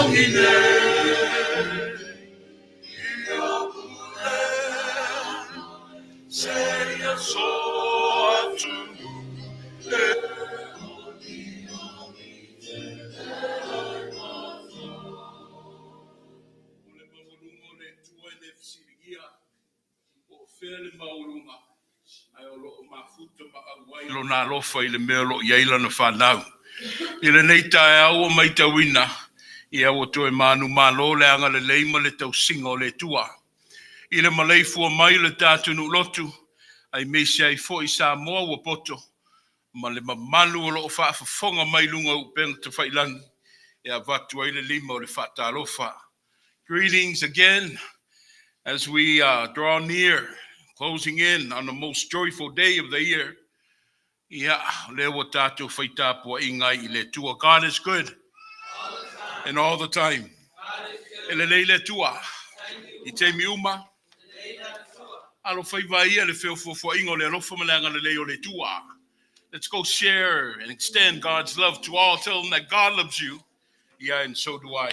lagi nei ia pule seia soa atu e. O le maualuga o le Atua e le fesiligia po o fea le maualuga, ae o lo o mafuta ma auai Lona alofa i le mea o lo o i ai Lana fanau. I lenei taeao ua matauina, ia ua toe manumalo le agalelei ma le tausiga o le Atua. I le maleifua mai o le tatou nuu lotu, aemaise ai foi Samoa ua poto ma le mamalu o lo o faafofoga mai luga o upega tafailagi e avatu ai le lima o le faatalofa. Greetings again as we draw near, closing in on the most joyful day of the year. Ia, lea ua tatou faitapuaiga ai i le Atua. God is good and all the time. E lelei le Atua i taimi uma. Alofaiva ia le feofofoaiga o le alofa ma le agalelei o le Atua. Let's go share and extend God's love to all. Tell them that God loves you. Yeah, and so do I.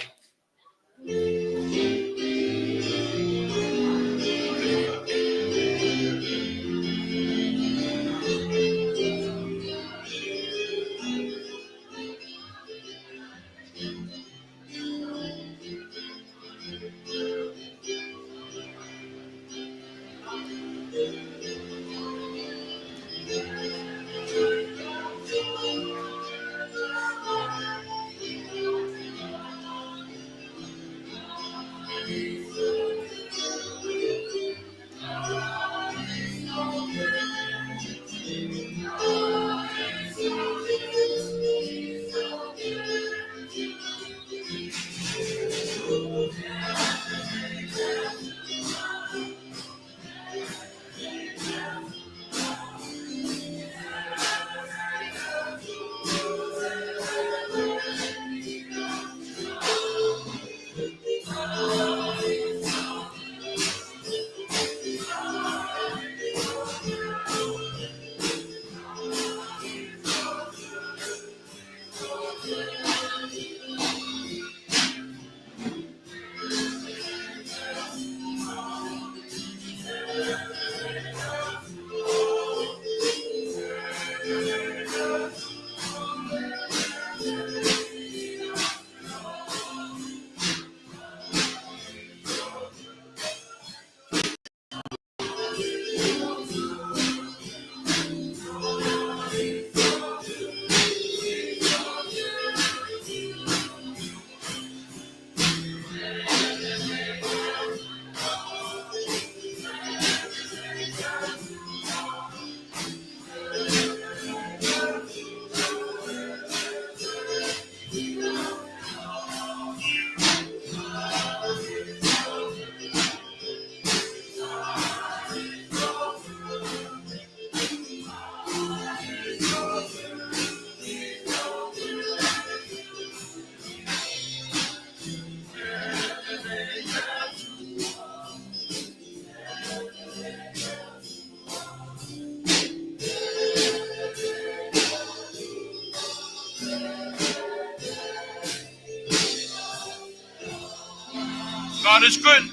God is good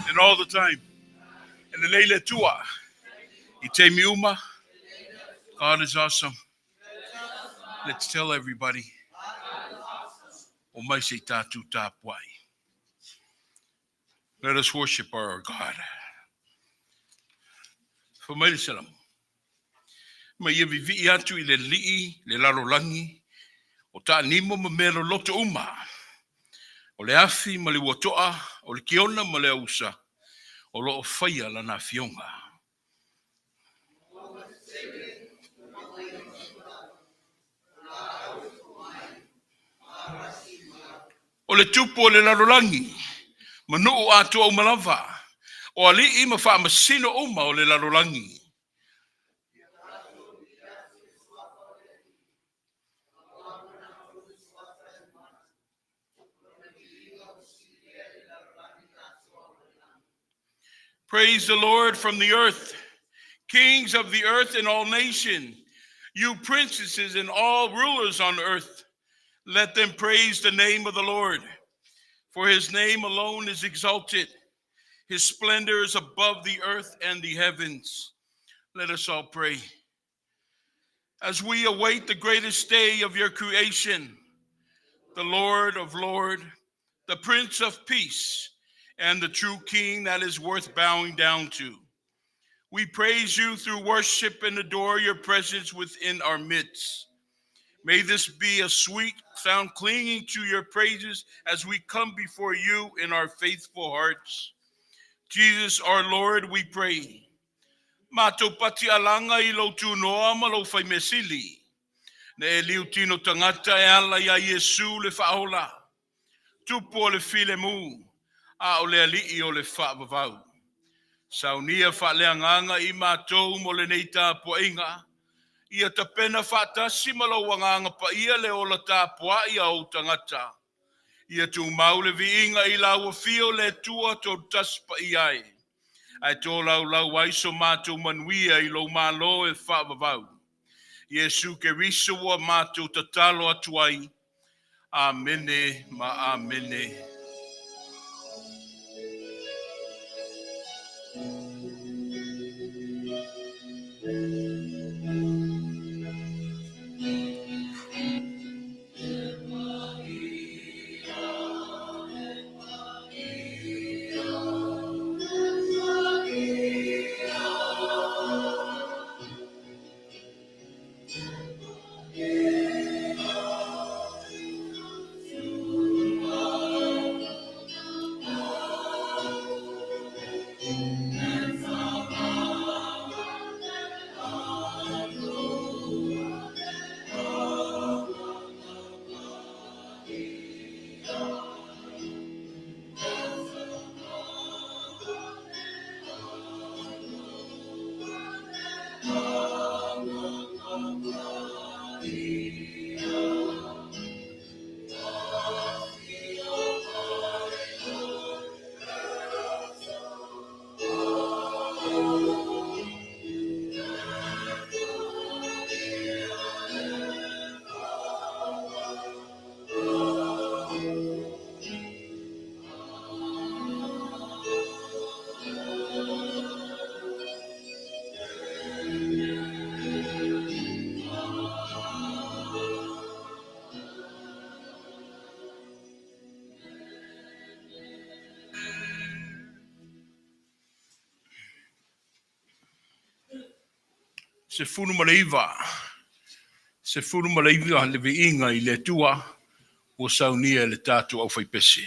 and all the time. E lelei le Atua i taimi uma. God is awesome. Let's tell everybody. O mai se i tātou tapuai. Let us worship our God. Fai mai le Salamo. Ma ia vivii atu i le Alii le lalolagi, o taanimo ma mea loloto uma, o le afi ma le uatoa, o le kiona ma le ausa, o lo o faia lana afioga. O le tupu o le lalolagi, ma nuu atoa uma lava, o alii ma faamasino uma o le lalolagi. Praise the Lord from the earth, kings of the earth and all nations, you princesses and all rulers on earth. Let them praise the name of the Lord, for his name alone is exalted. His splendor is above the earth and the heavens. Let us all pray. As we await the greatest day of your creation, the Lord of Lords, the Prince of Peace, and the true King that is worth bowing down to. We praise you through worship and adore your presence within our midst. May this be a sweet sound clinging to your praises as we come before you in our faithful hearts. Jesus our Lord, we pray. Matou patialaga i lou tunoa ma lou Faimeasili. Na e liutino tagata e ala iā Iesu le Faaola. Tupu o le filemu, a o le Alii o le faavavau. Saunia faaleagaga i matou mo lenei tapuaiga, ia tapena faatasi ma lou Agaga Paia le ola tapuai a ou tagata. Ia tumau le viiga i lau afio le Atua Toatasi Paia e, ae tolaulau ai so matou manuia i lou Malo e faavavau. Iesu Keriso ua matou tatalo atu ai. Amene ma Amene. 19, 19 le viiga i le Atua ua saunia e le tatou aufaipese.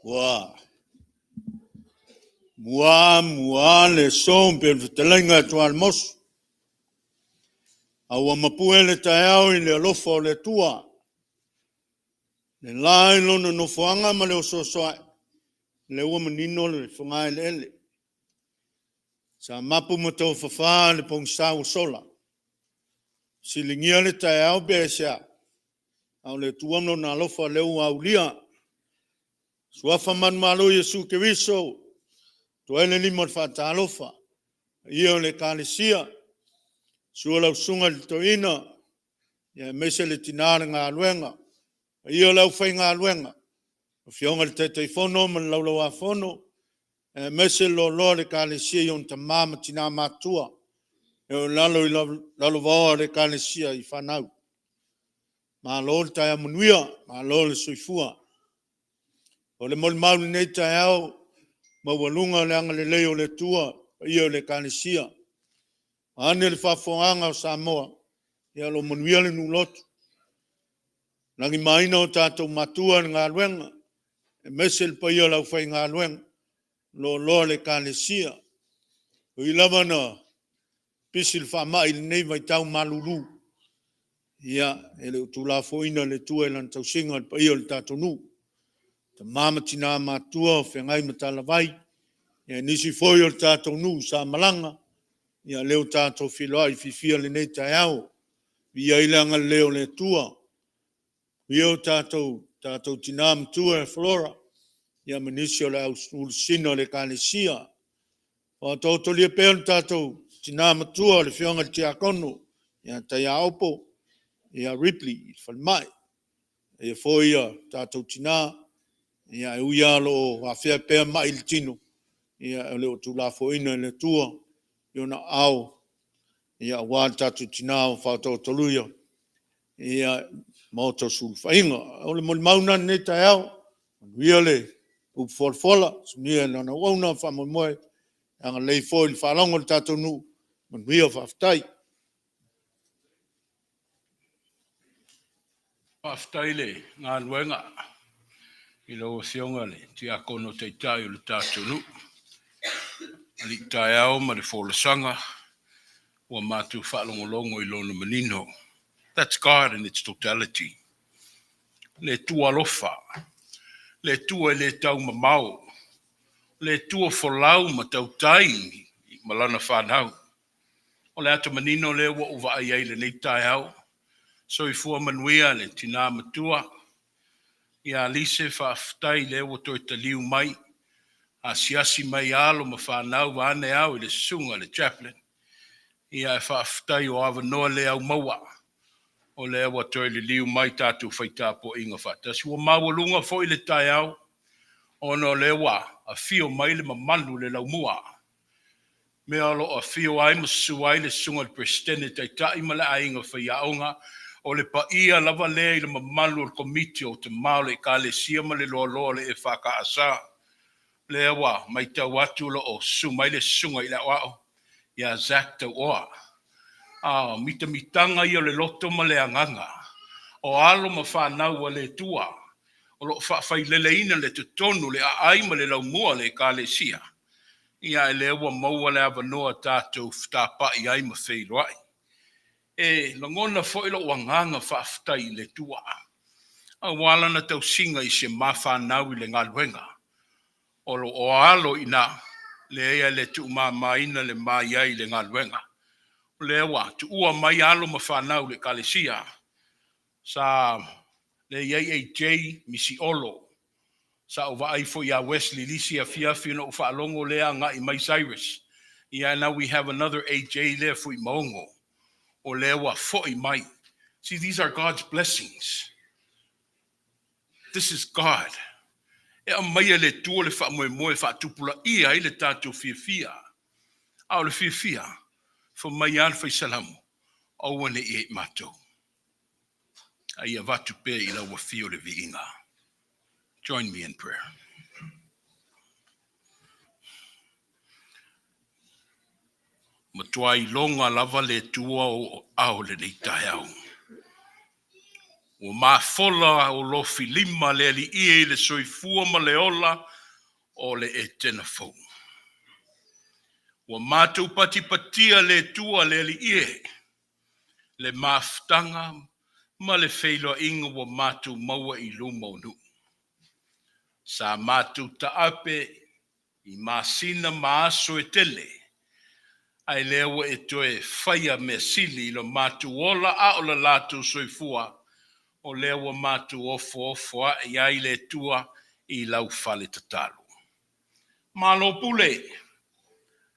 Ua mua mua le so pe le fetalaiga e Tualemoso. A ua mapue le taeao i le alofa o le Atua, le la i lona nofoaga ma le osoasoae, lea ua manino le fogaeleele. Sa mapu ma tofafa le pogisa ua sola. Siligia le taeao pe aisea, a o le Atua ma Lona alofa lea ua aulia. Suafa manumalo o Iesu Keriso, tua i le lima o le faatalofa, paia o le Ekalesia, susu lau Susuga i le Toeaina, aemaise le tina o le galuega, paia o le aufaigaluega, afioga i le Taitaifono ma le Laulau-a-Fono, aemaise le loaloa o le Ekalesia i ona tama ma tina matutua e oo i lalo i lalovaoa o le Ekalesia i fanau. Malo le taeao manuia, malo le soifua. O le molimau i lenei taeao maualuga le agalelei o le Atua i le paia o le Ekalesia. Vaeane le faafofogaaga a Samoa, ia o lo o manuia le nuu lotu, lagimaina o tatou matua i le galuega, aemaise le paia o le aufaigaluega, loaloa o le Ekalesia. E ui lava ina pisi le faamai i lenei vaitau malulu, ia, e le o tuulafoaiina e le Atua i Lana tausiga le paia o le tatou nuu, tama ma tina matutua o feagai ma talavai, ia nisi foi o le tatou nuu sa malaga, ia o lea ua tatou feiloai fiafia i lenei taeao. Viia ai le agalelei o le Atua. Viia o tatou tina matua Flora ma nisi o le au ulusina o le Ekalesia. O lo o taotolia pea le tatou tina matua le Afioga i le Tiakono ia Taiaopo Ripley i le falemai. E faapea foi le tatou tina, e ui lava o lo o afea pea mai i le tino, ae o lo o tuulafoaiina e le Atua i ona aao aua le tatou tina o faataotolia i le maota o sulufaiga. O le molimau lena i lenei taeao, manuia le upu folafola, suia lana auauna faamoemoe, agalelei foi i le faalogo a le tatou nuu, manuia faafetai. Faafetai le galuega i lau Afioga i le Tiakono Taitai o le tatou nuu, alii taeao ma le folasaga ua matou faalogologo i lona manino. That's God in its totality. Le Atua alofa, le Atua e le taumamao, le Atua folau ma tautai ma lana fanau. O le ata manino lea ua ou vaai ai i lenei taeao. Soifua manuia le tina matua ia Alise, faafetai lea ua toe taliu mai, asiasi mai alo ma fanau vaeane au i le susuga i le chaplain. Ia ae faafetai o avanoa le aumaua, o lea ua toe liliu mai tatou fai tapuaiga faatasi. Ua maualuga foi le taeao ona o lea ua afio mai le mamalu i le laumua, mea o lo o afio ai ma susu ai le susuga i le Peresetene Taitai ma le aiga faiaoga. O le paia lava lea i le mamalu o le Komiti o Tama o le Ekalesia ma le loaloa o le EFKS. Lea ua matau atu o lo o susu mai le susuga i le Aoao ia Zac Tauoa. A o mitamitaga ia o le loto ma le agaga o alo ma fanau a le Atua o lo o faafaileleina i totonu le aai ma le laumua o le Ekalesia. Ia, lea ua maua le avanoa tatou fetapai ai ma feiloai. E lagona foi lou agaga faafetai i le Atua aua lana tausiga i si ma fanau i le galuega o lo o alo i ina, leai e le tuumamaina le ma i ai i le galuega. O lea ua tuua mai alo ma fanau i le Ekalesia sa le i ai AJ Misi Olo. Sa ou vaai foi ia Wesley i le isi afiafi ona ou faalogo lea agai mai Cyrus. Yeah, now we have another AJ lea foi maogo. O lea ua foi mai. See, these are God's blessings. This is God. E aumaia le Atua le faamoemoe e faatupulaia ai le tatou fiafia. A o le fiafia, fai mai lava le Fai Salamo, aua ne i e i matou, a ia avatu pea i lau afio le viiga. Join me in prayer. Matua iloga lava le Atua o ao lenei taeao. Ua mafola o lofi lima le Alii i le soifua ma le ola o le Etena fou. Ua matou patipatia le Atua le Alii e, le mafutaga ma le feiloaiga ua matou maua i luma o nuu. Sa matou taape i masina ma aso e tele, ae lea ua e toe faia mea sili i lo matou ola a o le latou soifua, o lea ua matou ofoofo ae ai le Atua i lau fale tatalo. Malo pule,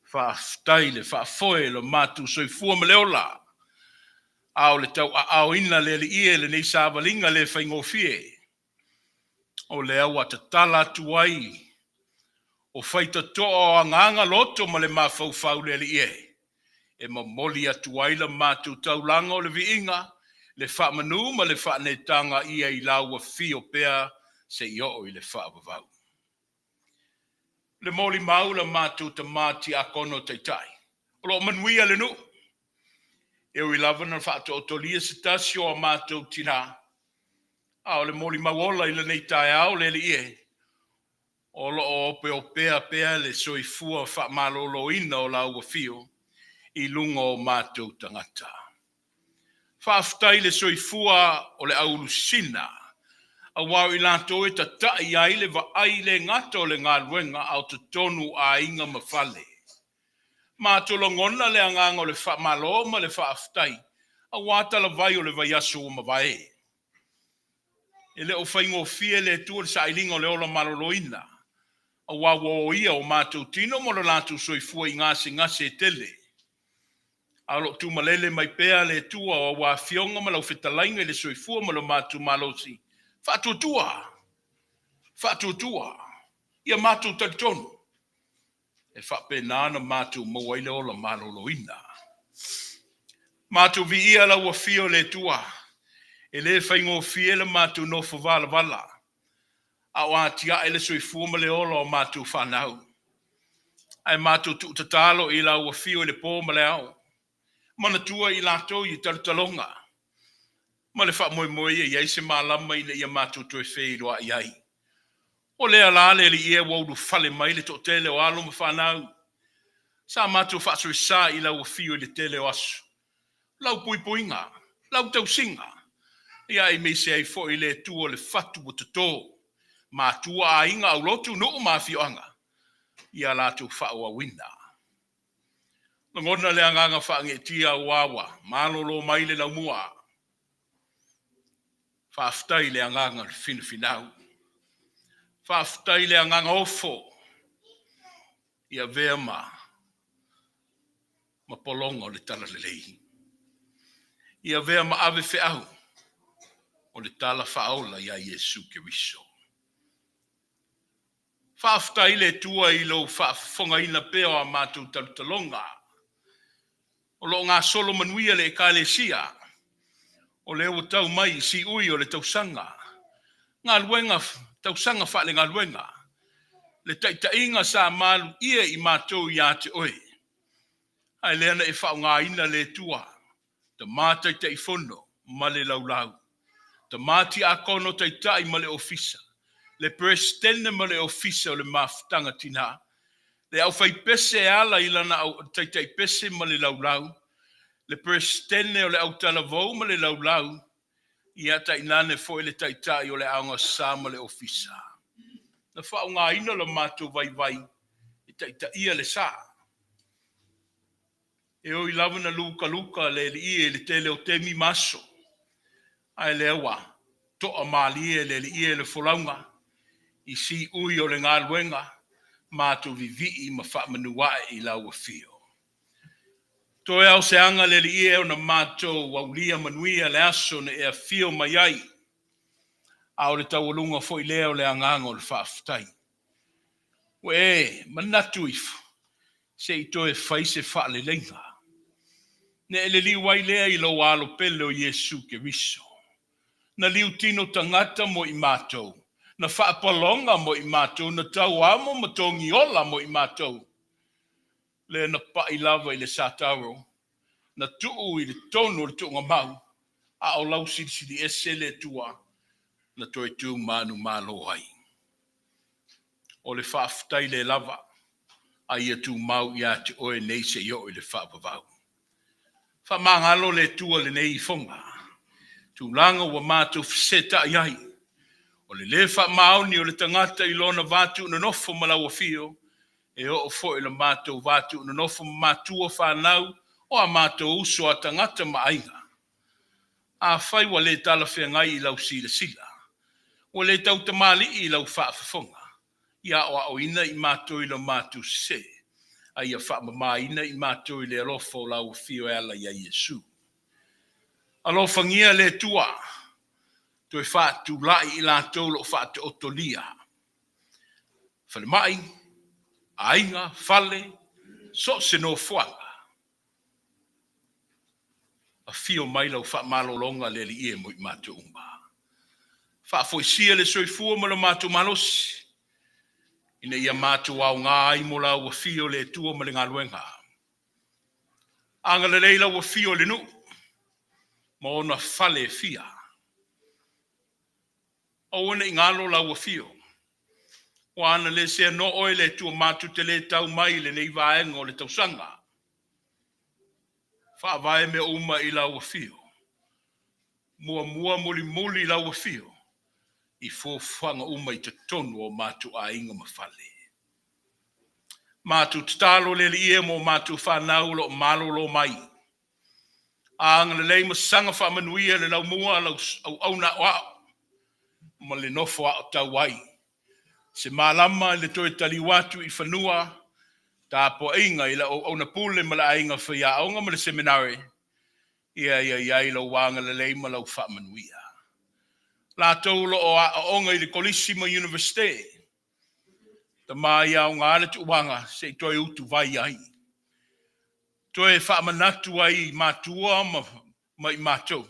faafetai le faafoe lo matou soifua ma le ola, a o le tauaaoina le Alii e lenei savaliga le faigofie, o lea ua tatala atu ai o faitotoa o agaga loto ma le mafaufau le Alii e, e momoli atu ai la matou taulaga o le viiga, le faamanu ma le faaneetaga ia i lau afio pea se i oo i le faavavau. Le molimau la matou tamā tiakono taitai, o lo o manuia le nuu, e ui lava na faatootolia se tasi o a matou tinā, a o le molimau ola i lenei taeao le Alii e, o lo o opeopea pea le soifua faamaloloina o lau afio i luga o matou tagata. Faafetai le soifua o le auulusina, aua o i latou e tatai ai le vaai le gata o le galuega a o totonu aiga ma fale. Matou lagona le agaga o le faamalo ma le faafetai aua talavai o le vaiaso ua mavae. E le o faigofie le Atua le sailiga o le ola maloloina, aua ua oia o matou tino ma lo latou soifua i gasegase e tele. A o lo o tumalele mai pea le Atua o aua afioga ma lau fetalaiga i le soifua ma lo matou malosi, faatuatua, faatuatua, ia matou talitonu, e faapena ona matou maua ai le ola maloloina. Matou viia lau afio le Atua, e le faigofie le matou nofo valavala, a o atiae le soifua ma le ola o matou fanau. Ae matou tuutatalo i lau afio i le po ma le ao, manatua i latou i talotaloga ma le faamoemoe ia i ai se malama ina ia matou toe feiloai ai. O lea la le Alii e ua ulufale mai le toatele o alo ma fanau, sa matou faasoesa i lau afio i le tele o aso, lau puipuiga, lau tausiga, ia aemaise ai foi le Atua o le fatu ua toto, matua aiga aulotu nuu ma afioaga, ia latou faaauauina. Lagona le agaga faageetia aua ua malolo mai le laumua. Faafetai i le agaga o le finafinau. Faafetai i le agaga ofo i avea ma pologa o le talalelei. I avea ma ave feau o le tala faaola ia Iesu Keriso. Faafetai le Atua i lou faafofogaina pea o a matou talotaloga. O lo o gasolo manuia le Ekalesia, o lea ua tau mai i siui o le tausaga, galuega tausaga faalegaluega, le taitaiga sa maluia i matou ia te oe, ae lea na e faaaogaina le Atua, Tama Taitaifono ma le laulau, Tama Tiakono Taitai ma le Ofisa, le Peresetene ma le Ofisa o le Mafutaga Tina, le aufaipese e ala i lana taitaipese ma le laulau, le Peresetene o le autalavou ma le laulau, ia tainane foi le Taitai o le Aoga Sa ma le Ofisa. Na faaaogaina lo matou vaivai e taitaia le sa. E ui lava na lukaluka le Alii i le tele o taimi ma aso, ae lea ua toa malie le Alii le folauga i siui o le galuega, matou vivii ma faamanu ae i lau afio. Toe ao se aga le Alii e ona matou aulia manuia le aso na e afio mai ai, a o le taualuga foi lea o le agaga o le faafetai. Ua e manatu ifo se i toe fai se faaleleiga, na e liliu ai lea i lou alo pele o Iesu Keriso. Na liutino tagata mo i matou, na faapaloga mo i matou, na tauamo ma togiola mo i matou, lea na pai lava i le Satauro, na tuu i le tonu o le tuugamau, A o lau silisili ese le Atua na toe tu manumalo ai. O le faafetai le lava, a ia tumau ia te oe nei seia oo i le faavavau. Faamagalo le Atua lenei ifoga, tulaga ua matou fesetai ai, o le lē faamaoni o le tagata i lona va tuunonofo ma lau afio, e oo foi i le matou va tuunonofo ma matua fanau o a matou uso a tagata ma aiga. Afai ua le talafeagai i lau silasila, ua le tautamalii i lau faafofoga, ia aoaoina i matou i la matou sese, a ia faamamaina i matou i le alofa o lau afio e ala ia Iesu. Alofagia le Atua, toe faatulai i latou o lo o faataotolia, falemai, aiga, fale, so o se nofoaga. Afio mai lau faamalologa le Alii e mo i matou uma. Faafoisia le soifua ma lo matou malosi, ina ia matou aoga ai mo lau afio le Atua ma le galuega. Agalelei lau afio i le nuu ma ona fale e fia. Aua ne i galo lau afio, ua ana le seanoa oe le Atua matou te le tau mai i lenei vaega o le tausaga. Faavae mea uma i lau afio, muamua mulimuli lau afio i fuafuaga uma i totonu o matou aiga ma fale. Matou tatalo le Alii e mo matou fanau o lo o malolo mai. Agalelei ma saga faamanuia le laumua lau auauna aoao ma le nofo aotau ai. Se malama i le toe taliu atu i fanua, tapuaiga i lau auauna pule ma le aiga faiaoga ma le seminare, ia ia i ai lou agalelei ma lau faamanuia. Latou o lo o aooga i le kolisi ma Iunivesite, tama ia aoga le tuuaga se i toe utuvai ai. Toe faamanatu ai i matua ma i matou,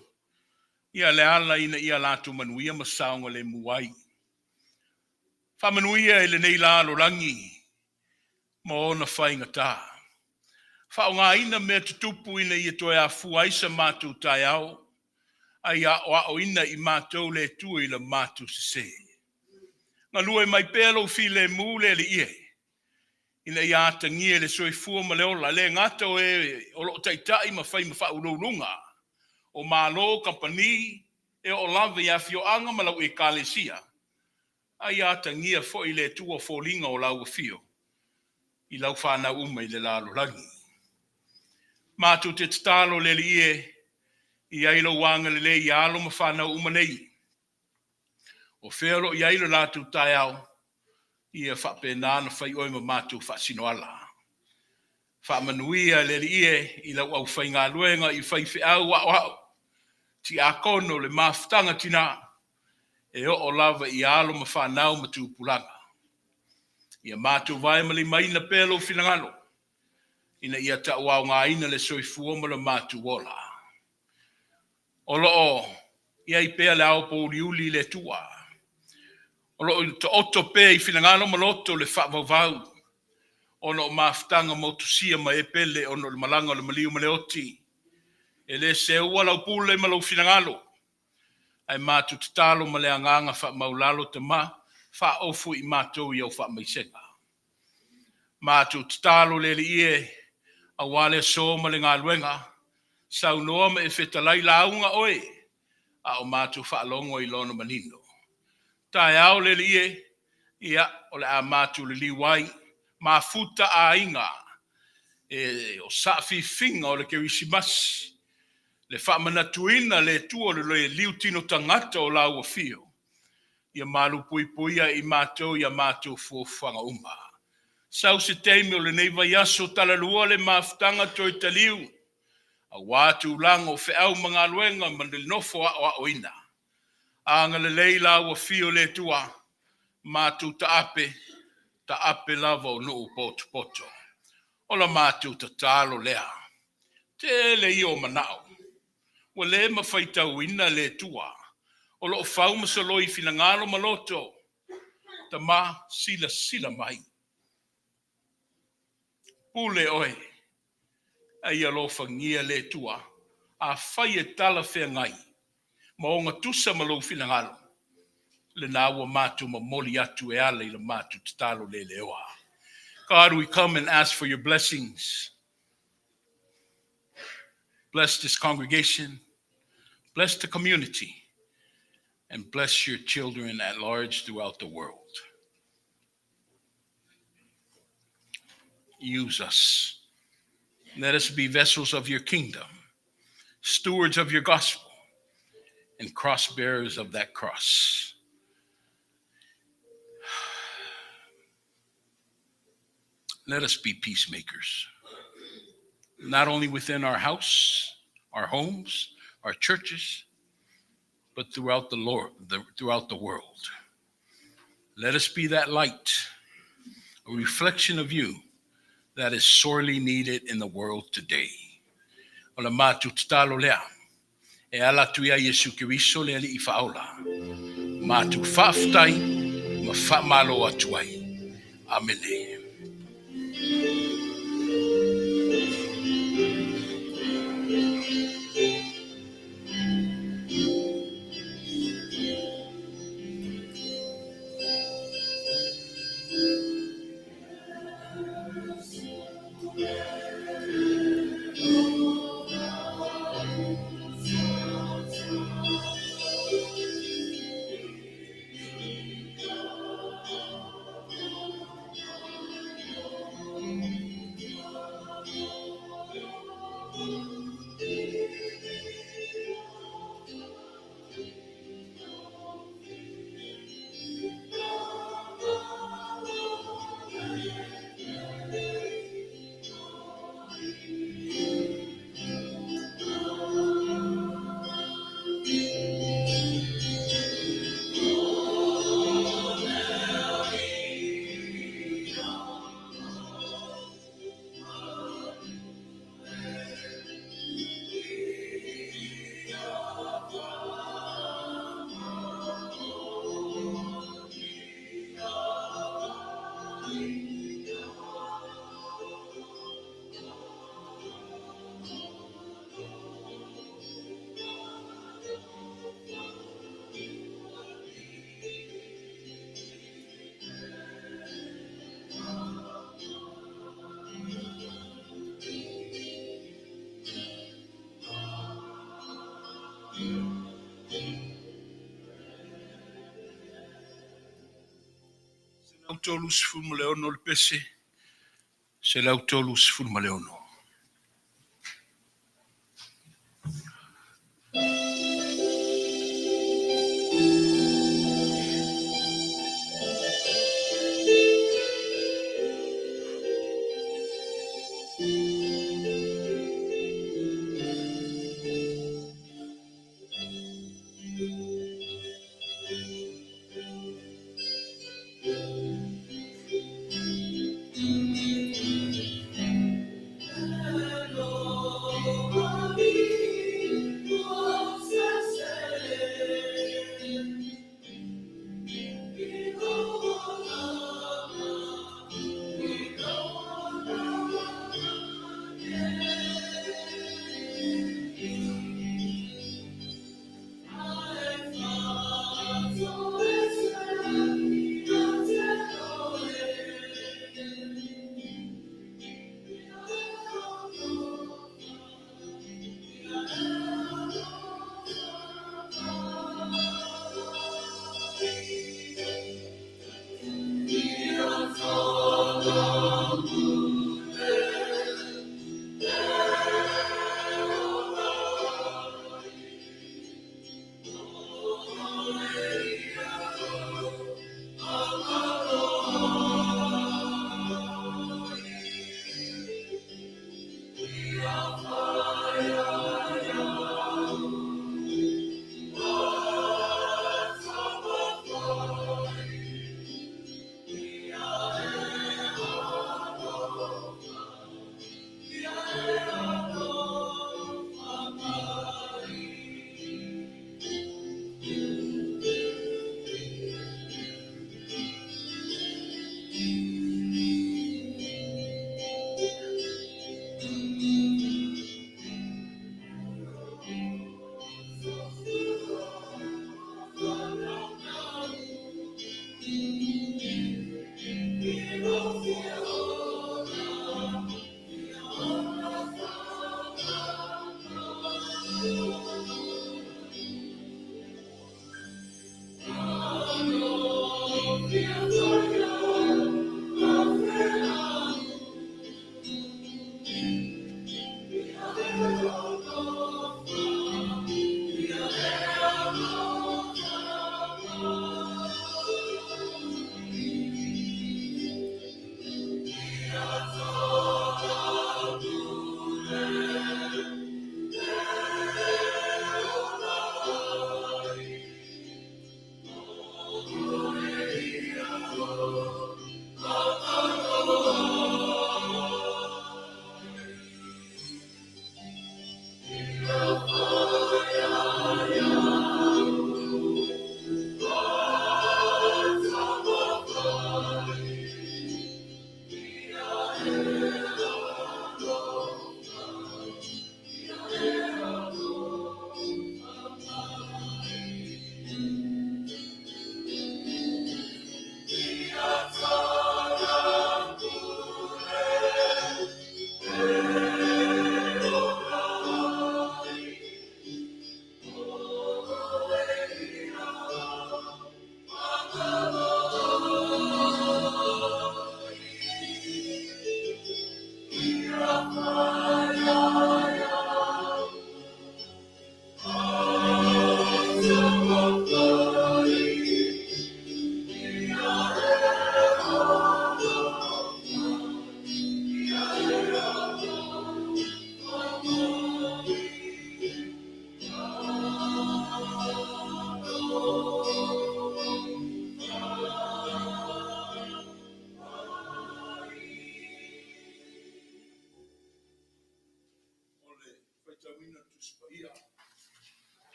ia le ala ina ia latou manuia ma saogalemu ai. Faamanuia i lenei lalolagi ma ona faigata. Faaaogaina mea tutupu ina ia toe afua ai sa matou taeao, a ia aoaoina i matou le Atua i la matou sese. Galue mai pea lou filemu le Alii e, ina ia atagia le soifua ma le ola, le gata o e o lo o taitai ma fai ma faauluuluga o Malo, kamupani, e oo lava i afioaga ma lau Ekalesia, a ia atagia foi le Atua foliga o lau afio i lau fanau uma i le lalolagi. Matou te tatalo le Alii e, i ai lou agalelei i alo ma fanau uma nei. O fea o lo o i ai lo latou taeao, ia faapena ona fai oe ma matou faasinoala. Faamanuia le Alii e i lau aufaigaluega i faifeau aoao, tiakono, le mafutaga tina, e oo lava i alo ma fanau ma tupulaga. Ia matou vae ma limaina pea lou finagalo, ina ia tauaogaina le soifua ma le matou ola. O lo o i ai pea le ao pouliuli i le Atua. O lo o taoto pea i finagalo ma loto le faavauvau ona o mafutaga motusia ma e pele ona o le malaga o le maliu ma le oti. E le seua lau pule ma lou finagalo, ae matou tatalo ma le agaga faamaulalo tama, faaofu i matou i au faamaisega. Matou tatalo le Alii e, aua le aso ma le galuega, saunoa ma e fetalai lauga oe, a o matou faalogo i lona manino. Taeao le Alii e, ia, o le a matou liliu ai, mafuta aiga, e o saafifiga o le Kerisimasi, le faamanatuina le Atua o le liutino tagata o lau afio, ia malupuipuia i matou i a matou fuafuaga uma. Sau se taimi o lenei vaiaso talalua le mafutaga toe taliu, aua tulaga o feau ma galuega ma le nofo aoaoina. Agalelei lau afio le Atua, matou taape, taape lava o nuu potopoto. O la matou tatalo lea. Tele ia o manao, ua le mafaitauina le Atua, o lo o fau ma soloi finagalo ma loto, tama silasila mai. Pule oe, a ia alofagia le Atua, afai e talafeagai. Ma ogatusa ma lou finagalo, lena ua matou momoli atu e ala i la matou tatalo leleoa. God, we come and ask for your blessings. Bless this congregation, bless the community, and bless your children at large throughout the world. Use us. Let us be vessels of your kingdom, stewards of your gospel, and cross bearers of that cross. Let us be peacemakers, not only within our house, our homes, our churches, but throughout the Lord, throughout the world. Let us be that light, a reflection of you that is sorely needed in the world today. O la matou tatalo lea, e ala atu ia Iesu Keriso le Alii Faaola. Matou faafetai ma faamalo atu ai. Amene. 136 le pese, 136.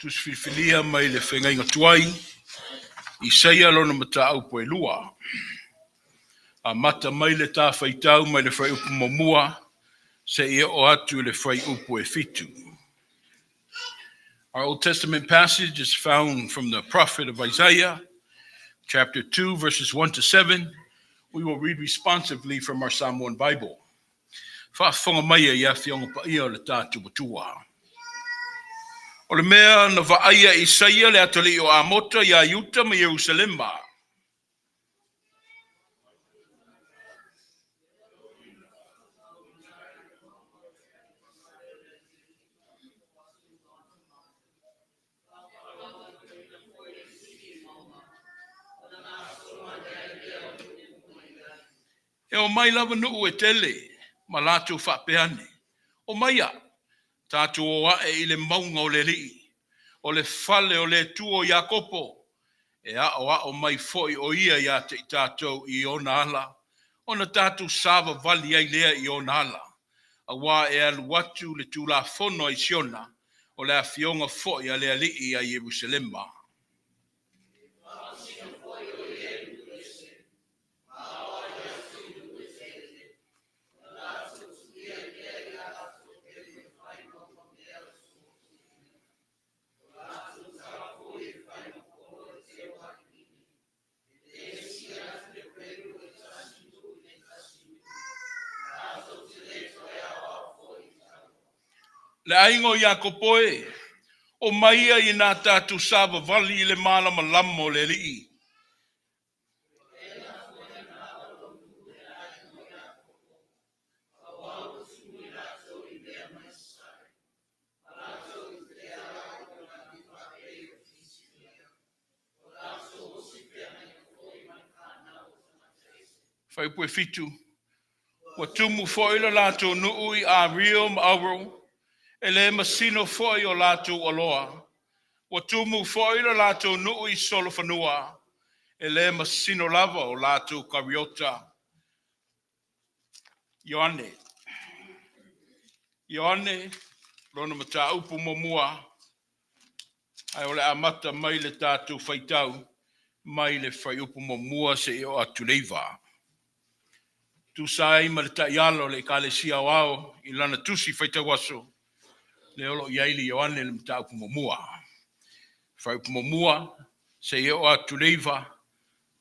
Tusi filifilia mai le Feagaiga Tuai, Isaia lona mataupu e 2. Amata mai le ta faitau mai le fuaiupu 1 seia oo atu i le fuaiupu e 7. Our Old Testament passage is found from the prophet of Isaiah, chapter 2, verses 1 to 7. We will read responsively from our Samoan Bible. Faafofoga maia i Afioga Paia o le tatou Atua. O le mea na vaaia e Isaia le atalii o Amota iā Iuta ma Ierusalema. E omai lava nuu e tele ma latou faapea ane, Omaia, tatou o ae i le mauga o le Alii, o le fale o le Atua o Iakopo, e aoao mai foi o ia ia te i tatou i ona ala, ona tatou savavali ai lea i ona ala. Auā e alu atu le Tulafono a Siona, o le afioga foi a le Alii ia Ierusalema. Le aiga o Iakopo e, omaia ina tatou savavali i le malamalama o le Alii. Fuaiupu e 7, ua tumu foi le latou nuu i Ario ma Auro, e le masino foi o latou aloa. Ua tumu foi le latou nuu i solofanua, e le masino lava o latou kariota. Ioane. Ioane, lona mataupu muamua, ae o le amata mai le tatou faitau mai le fuaiupu 1 seia oo atu i le 9. Tusa ai ma le taiala o le Ekalesia Aoao i lana tusi faitauaso, lea o lo o i ai le Ioane le mataupu muamua. Fuaiupu 1 seia oo atu i le 9,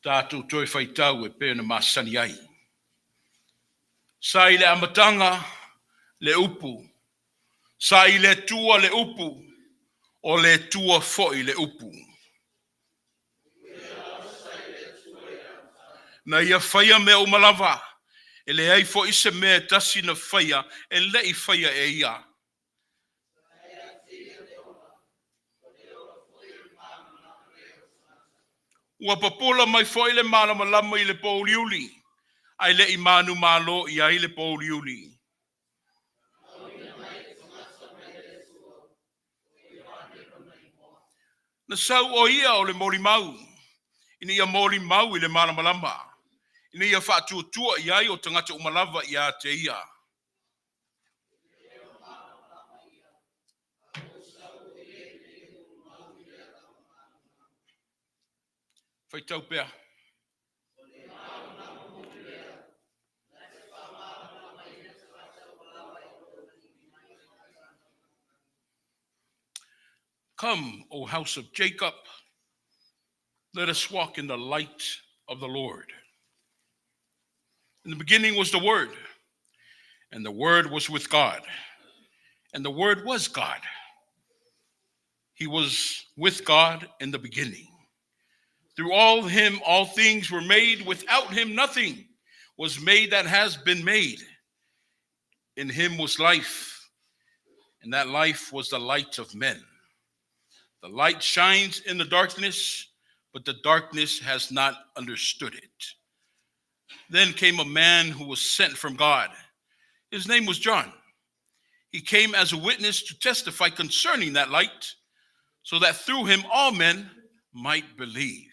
tatou toe faitau e pei ona masani ai. Sa i le amataga le upu, sa i le Atua le upu, o le Atua foi le upu. Na ia faia mea uma lava, e leai foi se mea e tasi na faia e le i faia e ia. Ua papula mai foi le malamalama i le pouliuli, ae le i manumalo i ai le pouliuli. Na sau o ia o le molimau, ina ia molimau i le malamalama, ina ia faatuatua i ai o tagata uma lava ia te ia. Faitau pea. Come, O house of Jacob, let us walk in the light of the Lord. In the beginning was the Word, and the Word was with God, and the Word was God. He was with God in the beginning. Through all him all things were made. Without him nothing was made that has been made. In him was life, and that life was the light of men. The light shines in the darkness, but the darkness has not understood it. Then came a man who was sent from God. His name was John. He came as a witness to testify concerning that light, so that through him all men might believe.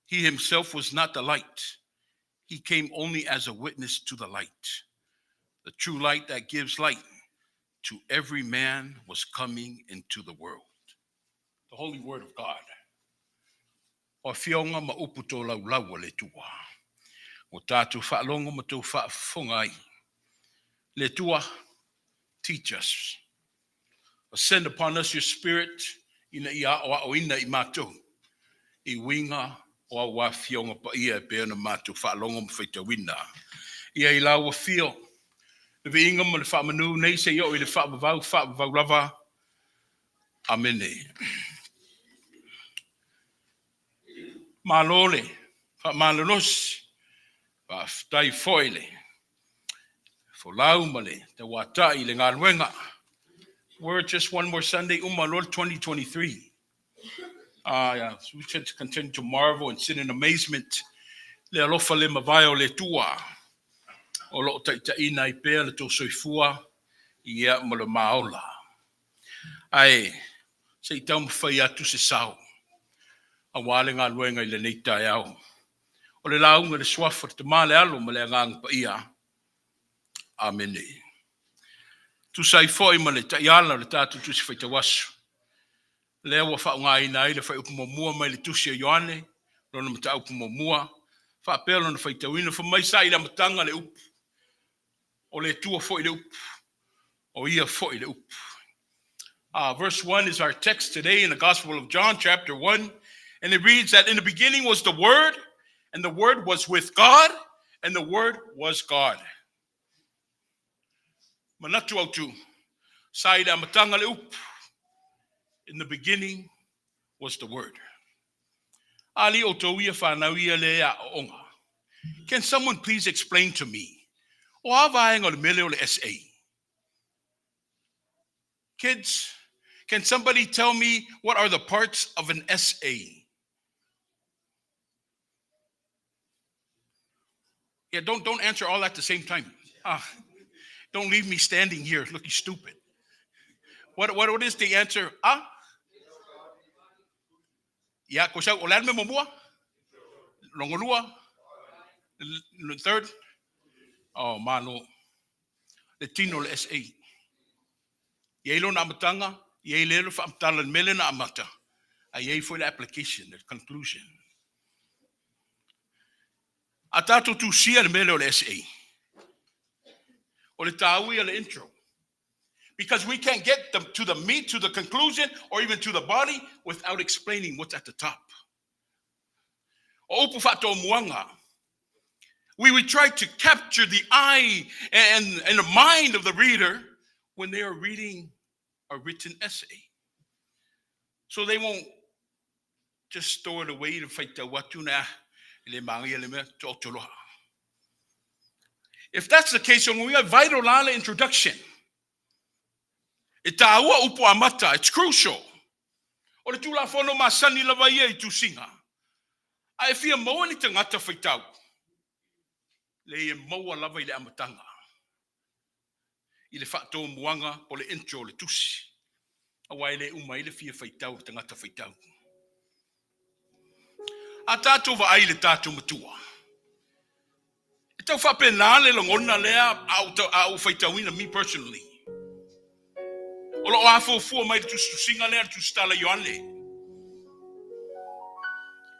He himself was not the light. He came only as a witness to the light. The true light that gives light to every man was coming into the world. Holy Word of God. O afioga ma upu tolaulau a le Atua. Ua tatou faalogo ma tou faafofoga ai. Le Atua, teach us. Send upon us your spirit ina ia aoaoina i matou i uiga o au afioga paia e pei ona matou faalogo ma faitauina. Ia i lau afio le viiga ma le faamanu nei seia oo i le faavavau, faavavau lava. Amene. Malo le faamalolosi, faafetai foi le folau ma le tauatai i le galuega. We're just one more Sunday, uma loa le 2023. Yeah, so we should continue to marvel and sit in amazement le alofa le mavae o le Atua o loo taitaiina ai pea le tou soifua ia ma le maola. Ae se i taumafai atu se sao aua le galuega i lenei taeao. O le lauga i le suafa o le Tama, le Alo ma le Agaga Paia. Amene. Tusa ai foi ma le taiala o le tatou tusi faitau aso, lea ua faaaogaina ai le fuaiupu muamua mai le tusi a Ioane, lona mataupu muamua, faapea lona faitauina, fai mai sa i le amataga le upu, o le Atua foi le upu, o ia foi le upu. Verse 1 is our text today in the Gospel of John, chapter 1. And it reads that in the beginning was the Word, and the Word was with God, and the Word was God. Manatu autu, sa i le amataga le upu. In the beginning was the Word. Ali o tau ia whanau ia le a onga. Can someone please explain to me? O a vaega o le mele o le essay? Kids, can somebody tell me what are the parts of an essay? Yeah, don't answer all at the same time. Ah, don't leave me standing here looking stupid. What is the answer? Ah? Yeah, ko sau o le me muamua? Lona lua? Third? Oh, malo. Le tino le essay. Ia i lona amataga, ia i le faamatala le mele na amata. A ia i foi le application, the conclusion. A tātou tusia le mele o le essay. O le tāua ia le intro. Because we can't get to the meat, to the conclusion, or even to the body without explaining what's at the top. O upu faatomuaga. We try to capture the eye and the mind of the reader when they are reading a written essay. So they won't just store it away to faitau atu na le manaia le mea to'otoloa. If that's the case, we have vital la le introduction. E tāua upu amata, it's crucial. O le tulafono masani lava ia i tusiga. A e fia maua ni tagata faitau. Le e maua lava i le amataga. I le faatomuaga o le intro o le tusi. Aua e le uma ai le fia faitau le tagata faitau. A tātou vaai le tātou matua. E tau faapena le lagona lea a ou faitauina, me personally. O loo afuafua mai le tusitusiga lea le tusitala Ioane.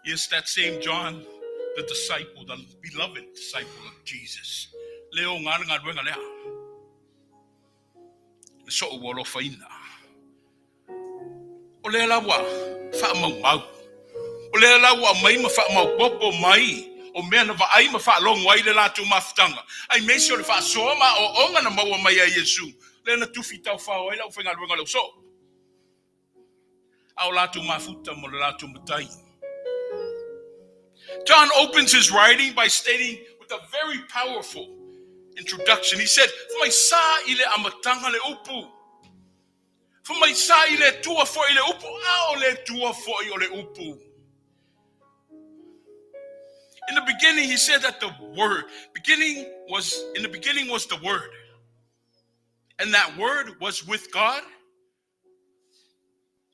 Yes, that same John, the disciple, the beloved disciple of Jesus. Leo ngā galuega lea. Le soo ua alofaina. O lea la ua faamaumau. O lea la ua aumai ma faamaopoopo mai o mea na vaai ma faalogo ai le latou mafutaga. Aemaise o le faasoa ma aoaoga na maua mai ai Iesu. Lea na tufi taofao ai le aufaigaluega o le ausoo. A o latou mafuta mo le latou matai. John opens his writing by stating with a very powerful introduction. He said, "Fai mai sa i le amataga le upu. Fai mai sa i le Atua foi le upu, a o le Atua foi o le upu." In the beginning, he said that the word, beginning was, in the beginning was the word. And that word was with God,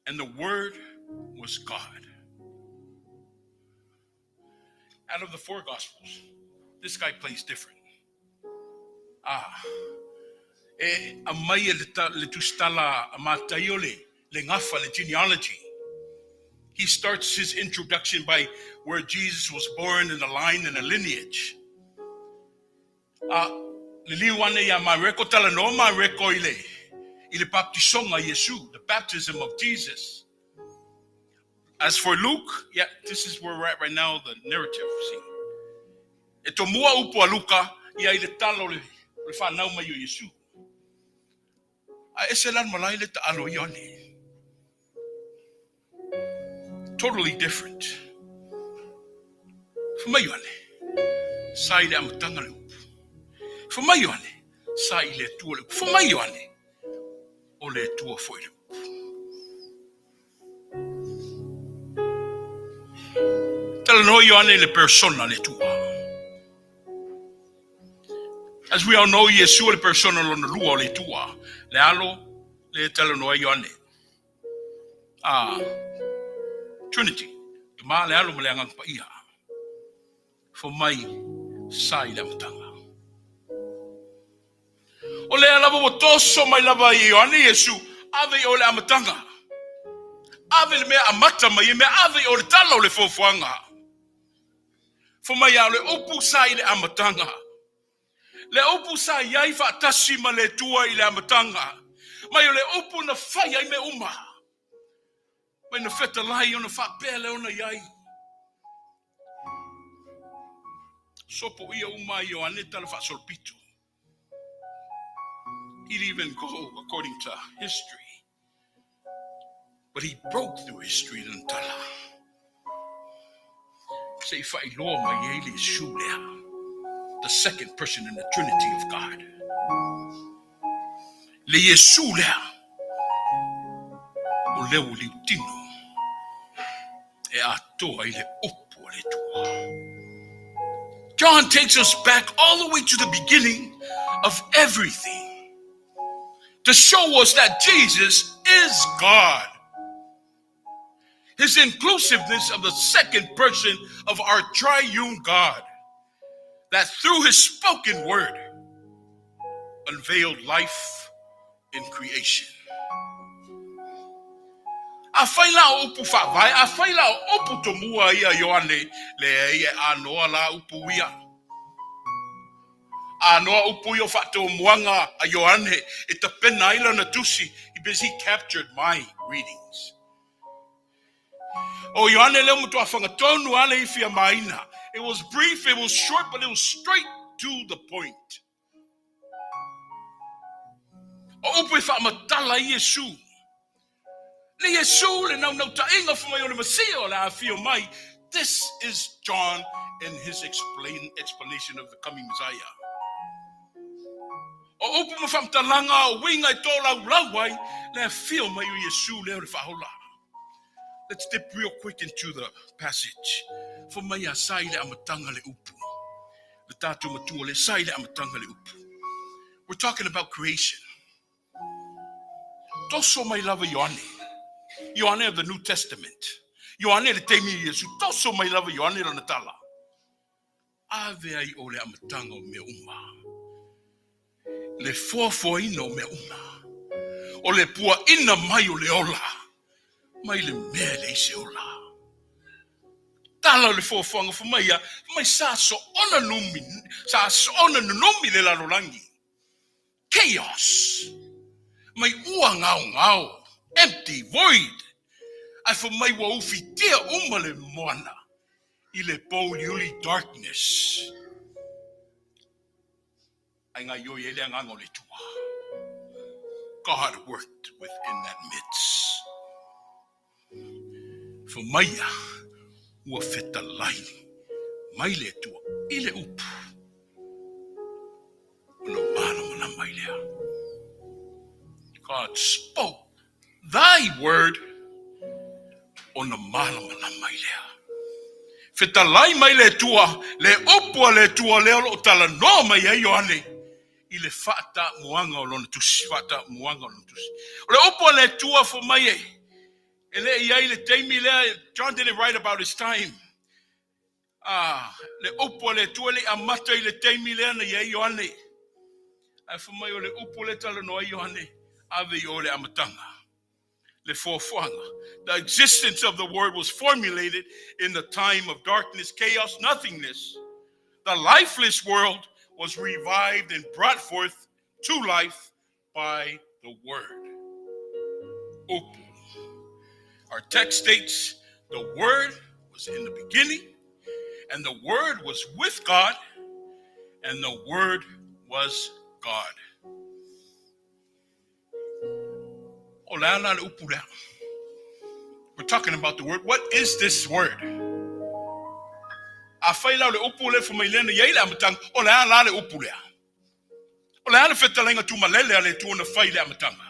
and the word was God. Out of the four gospels, this guy plays different. Ah, e aumai e le tusitala a Mataio le gafa, le genealogy. He starts his introduction by where Jesus was born in the line and the lineage. A liliu ane iā Mareko, talanoa Mareko i le, i le baptisoga Iesu, the baptism of Jesus. As for Luke, yeah, this is where we're at right now, the narrative, see. E tomua upu a Luka ia i le tala o le, o le whanau mai o Iesu. A ese lan malai le taalo i one. Totally different. Fai mai Ioane, sa i le amataga le upu. Fai mai Ioane, sa i le Atua le upu. Fai mai Ioane, o le Atua foi le upu. Talanoa Ioane i le persona le Atua. As we all know, Iesu o le persona lona lua o le Atua. Le alo, le talanoa Ioane. Ah, Trinity, Tama, le Alo ma le Agaga Paia. Fai mai sa i le amataga. O lea lava ua toso mai lava i Ioane Iesu, ave i o le amataga. Ave le mea amata mai e mea ave i o le tala o le fuafuaga. Fai mai a o le upu sa i le amataga. Le upu sa i ai faatasi ma le Atua i le amataga, mai o le upu na fai ai mea uma, mai na fetalai ona faapea lea ona i ai. Sopo ia uma ai Ioane tala faasolopito. He'd even go according to history. But he broke through history lana tala. Se i faailoa mai ai le Iesu lea, the second person in the Trinity of God. Le Iesu lea, o lea ua liutino e atoa i le upu a le Atua. John takes us back all the way to the beginning of everything to show us that Jesus is God. His inclusiveness of the second person of our triune God, that through his spoken word unveiled life in creation. Afai la o upu faavae, afai la o upu tomua ia Ioane, leai e anoa la upu ia. Anoa upu ia o faatomuaga a Ioane e tapena ai lana tusi, because he captured my readings. O Ioane lea matua whangatonu ale i whia maina. It was brief, it was short, but it was straight to the point. O upu e whaamatala i Iesu. Le Iesu le naunautaiga fai mai o le Masia o le a afio mai. This is John in his explain, explanation of the coming Messiah. O upu ma faamatalaga o uiga e tolaulau ai le afio mai o Iesu lea o le faaola. Let's dip real quick into the passage. Fai mai a sa i le amataga le upu. Le tātou matua le sa i le amataga le upu. We're talking about creation. Toso mai lava Ioane. Ioane of the New Testament. Ioane le taimi o Iesu. Toso mai lava Ioane lana tala. Ave ai o le amataga o mea uma. Le foafoaina o mea uma. O le puaina mai o le ola. Mai le mea e leai se ola. Tala o le foafoaga fai mai ia, fai mai sa soona numi, sa soona nunumi le lalolagi. Chaos! Mai ua ngaongao, empty, void, ae fai mai ua ufitia uma le moana i le pouliuli darkness. Ae gaioi ai le agaga o le Atua. God worked within that midst. Fai mai ia, ua fetalai mai le Atua i le upu. Ona malamalama ai lea. God spoke thy word ona malamalama ai lea. Fetalai mai le Atua, le upu a le Atua lea o lo o talanoa mai ai Ioane i le faatamuaga o lona tusi, faatamuaga o lona tusi. O le upu a le Atua fai mai e, e le i ai le taimi lea, John didn't write about his time. Ah, le upu a le Atua le i amata i le taimi lea na i ai Ioane. Ae fai mai o le upu lea talanoa ai Ioane, ave i o le amataga. Le foafoaga. The existence of the Word was formulated in the time of darkness, chaos, nothingness. The lifeless world was revived and brought forth to life by the Word. Upu. Our text states the Word was in the beginning, and the Word was with God, and the Word was God. O le a la le upu lea? We're talking about the word. What is this word? Afai la o le upu le fai mai lea na i ai le amataga, o le a la le upu lea? O le a le fetalaiga tumalele a le Atua na fai i le amataga?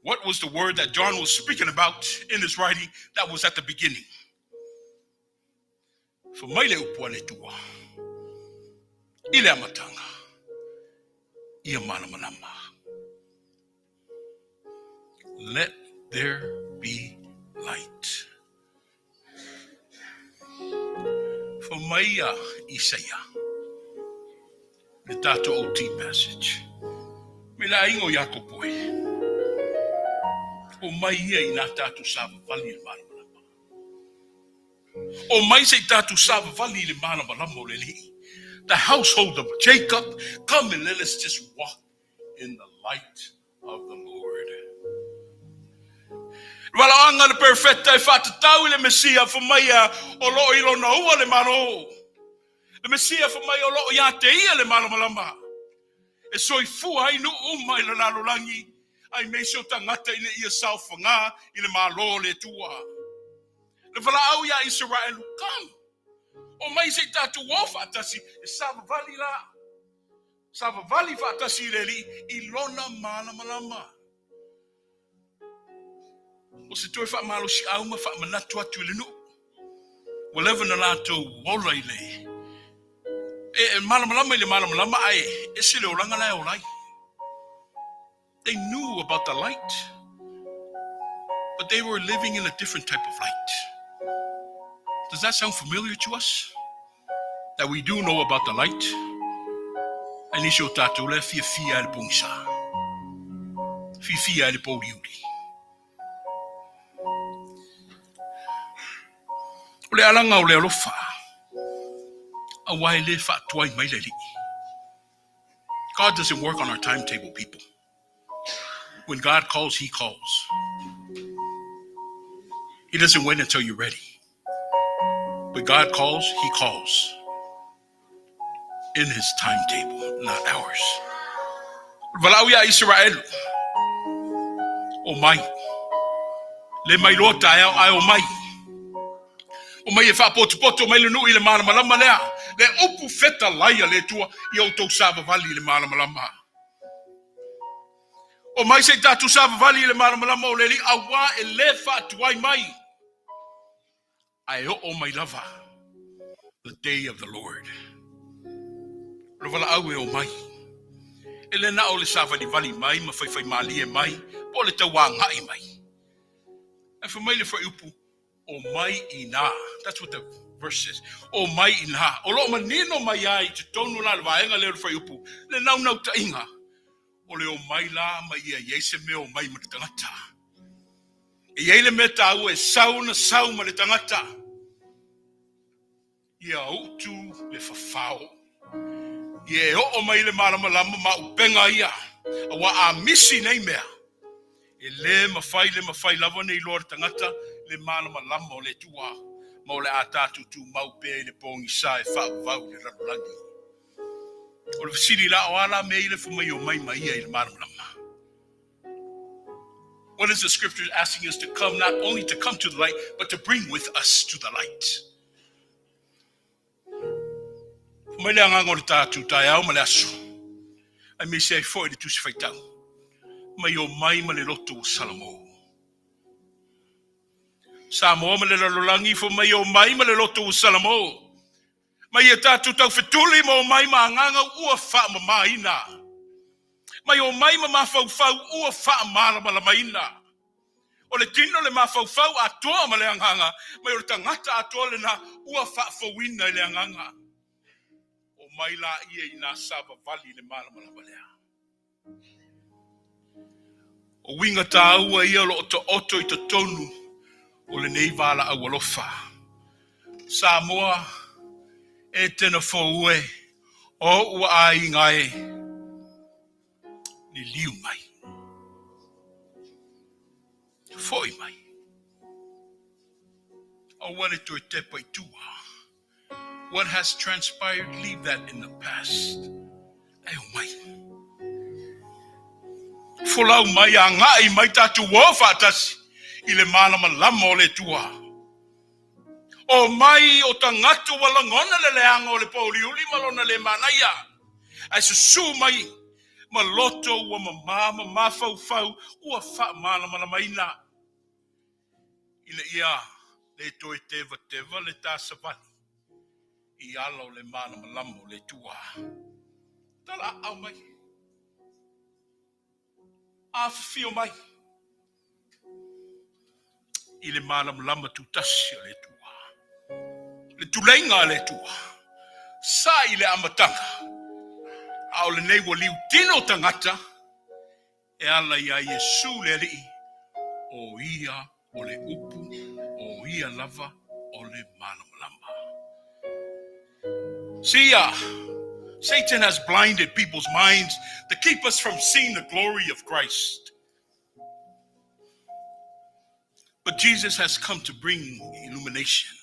What was the word that John was speaking about in his writing that was at the beginning? Fai mai le upu a le Atua i le amataga, ia malamalama. Let there be light. Fai mai a Isaia, le tātou OT passage. Me le aiga o Iakopo e. Omai ia i nā tātou savavali i le malamalama. Omai se i tātou savavali i le malamalama o le Alii. The household of Jacob, come and let us just walk in the light of the Lord. Le valaoaga le perofeta e faatatau i le Mesia fai mai a o loo i lona ua le Malo. Le Mesia fai mai o loo ia te ia le malamalama. E soifua ai nuu uma i le lalolagi, aemaise o tagata ina ia saofaga i le Malo o le Atua. Le valaau iā Isaraelu, Come! Omai se i tatou o faatasi e savavali la. Savavali faatasi i le Alii i lona malamalama. O se toe faamalosiau ma faamanatu atu i le nuu. Ua leva na latou ola i le e malamalama i le malamalama ae ese le olaga la e ola ai. They knew about the light, but they were living in a different type of light. Does that sound familiar to us? That we do know about the light. Ae nisi o tātou la e fiafia ai le pogisa. Fiafia ai le pōuliuli. O le alaga o le alofa, aua e le faatuai mai le Alii. God doesn't work on our timetable, people. When God calls, He calls. He doesn't wait until you're ready. When God calls, He calls. In His timetable, not ours. Valaau iā Isaraelu, Omai. Le mai loa taeao ae omai. Omai e faapotopoto mai le nuu i le malamalama lea, le upu fetalai a le Atua ia outou savavali i le malamalama. Omai se i tatou savavali i le malamalama o le Alii, auā e le faatuai mai, ae oo mai lava the day of the Lord. O le valaau e omai, e le na o le savalivali mai ma faifaimalie mai po o le tauagai mai. Ae fai mai le fuaiupu, Omai inā. That's what the verse says. Omai inā. O lo o manino mai ai i totonu la le vaega lea o le fuaiupu, le naunautaiga o le omai la ma ia i ai se mea omai ma le tagata. E i ai le mea taua e sau na sau ma le tagata. Ia utu le fafao. Ia e oo mai le malamalama ma upega ia, aua a misi nei mea, e le mafai le mafai lava ona iloa le tagata le malamalama o le Atua, ma o le a tatou tumau pea i le pogisa e faavavau i le lalolagi. O le fesili la, o a la mea ia le fai mai omai ma ia i le malamalama? What is the scripture asking us to come, not only to come to the light, but to bring with us to the light? Fai mai le agaga o le tātou taeao ma le aso, aemaise ai foi le Tusi Faitau, mai omai ma le loto ua salamo. Samoa ma le lalolagi, fai mai omai ma le loto ua salamo. Mai ia tatou taufetuli ma omai ma agaga ua faamamaina. Mai omai ma mafaufau ua faamalamalamaina. O le tino le mafaufau atoa ma le agaga, mai o le tagata atoa lena ua faafouina i le agaga. Omai laia i nā savavali i le malamalama lea. O uiga tāua ia o lo o taoto i totonu o lenei valaau alofa. Samoa, e tena fou e, o ou aiga e, liliu mai. Foi mai. Aua le toe tepa i tua. What has transpired, leave that in the past. Ae omai. Folau mai, agai mai tatou o faatasi i le malamalama o le Atua. Omai o tagata ua lagona le leaga o le pōuliuli ma lona le manaia, ae susū mai ma loto ua mamā ma mafaufau ua faamalamalamaina. Ina ia le toe tevateva le ta savali i ala o le malamalama o le Atua. Talaaao mai. Afifio mai i le malamalama tutasi o le Atua. Le tuleiga a le Atua sa i le amataga, a o lenei ua liutino tagata E ala iā Iesū le Alii, o ia o le Upu, o ia lava o le Malamalama. See, Satan has blinded people's minds to keep us from seeing the glory of Christ. But Jesus has come to bring illumination.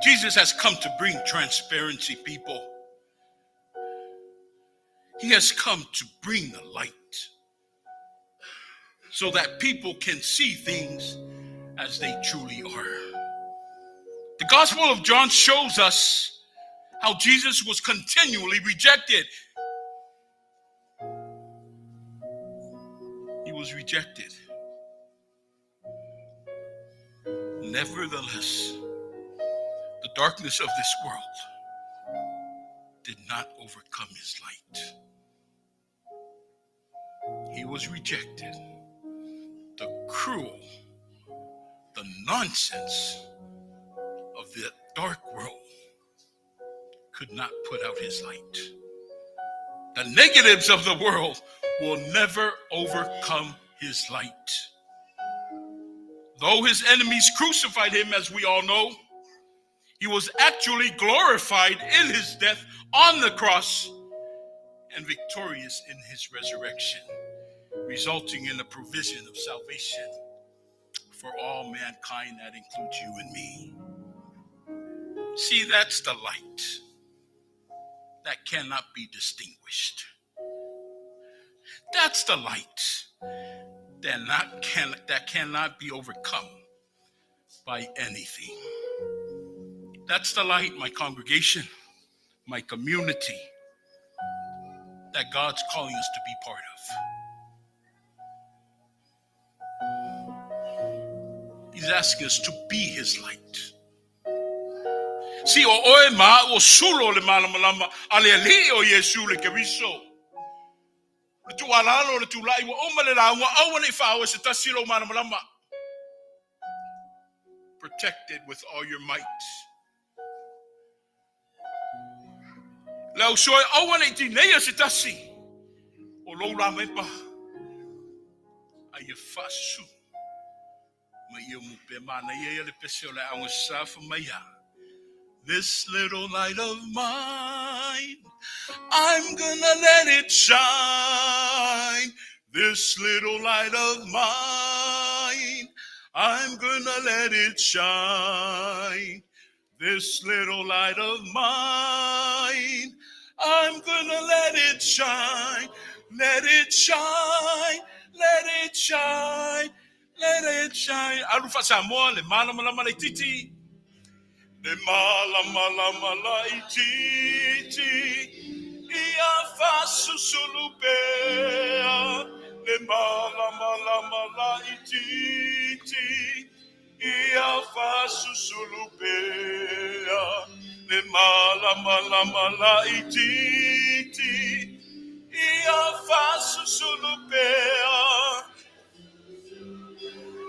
Jesus has come to bring transparency, people. He has come to bring the light so that people can see things as they truly are. The Gospel of John shows us how Jesus was continually rejected. He was rejected. Nevertheless, the darkness of this world did not overcome his light. He was rejected. The cruel, the nonsense of the dark world could not put out his light. The negatives of the world will never overcome his light. Though his enemies crucified him, as we all know, he was actually glorified in his death on the cross and victorious in his resurrection, resulting in the provision of salvation for all mankind. That includes you and me. See, that's the light that cannot be distinguished. That's the light that not can that cannot be overcome by anything. That's the light, my congregation, my community, that God's calling us to be part of. He's asking us to be his light. See, o oe ma o sulo le malamalama a le alii o Iesu le Keriso. Le tuualalo, le tulai ua uma le lauga, aua ne i faaoa e se tasi lou malamalama. Protect it with all your might. Le au soe, aua ne i tineia se tasi o lou lamepa, a ia faasusu ma ia mu pea. Manaia ia le pese o le aoga sa fa mai a. This little light of mine, I'm gonna let it shine. This little light of mine, I'm gonna let it shine. This little light of mine, I'm gonna let it shine. Let it shine, let it shine, let it shine. Alu faa-Samoa, le malamalama laitiiti. Le malamalama laitiiti, ia faasusulu pea. Le malamalama laitiiti, Ia faasusulu pea le malamalama laitiiti. Ia faasusulu pea.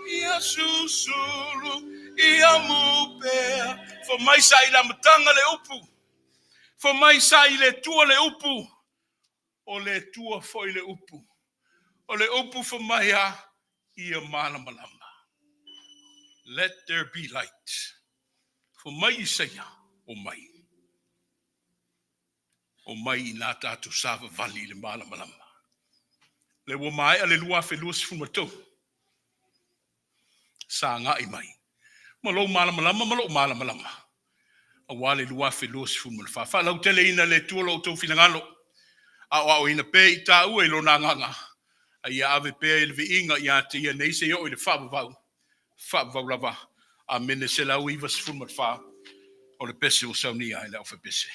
Ia susulu, ia mu pea. Fai mai sa i le amataga le upu. Fai mai sa i le Atua le upu. O le Atua foi le upu. O le upu fai mai a, ia malamalama. Let there be light. Fai mai Isaia, o mai. O mai inā tatou savavali i le malamalama. Le ua maea le 2023. Sagai mai. Ma lou malamalama ma lou malamalama. Aua le 2024. Faalauteleina e le Atua lo outou finagalo. Aoaoina pea i taua i lona agaga. A ia ave pea i le viiga ia te ia nei seia oo i le faavavau. Faavavau lava. Amene. 194 o le pese ua saunia e le aufaipese.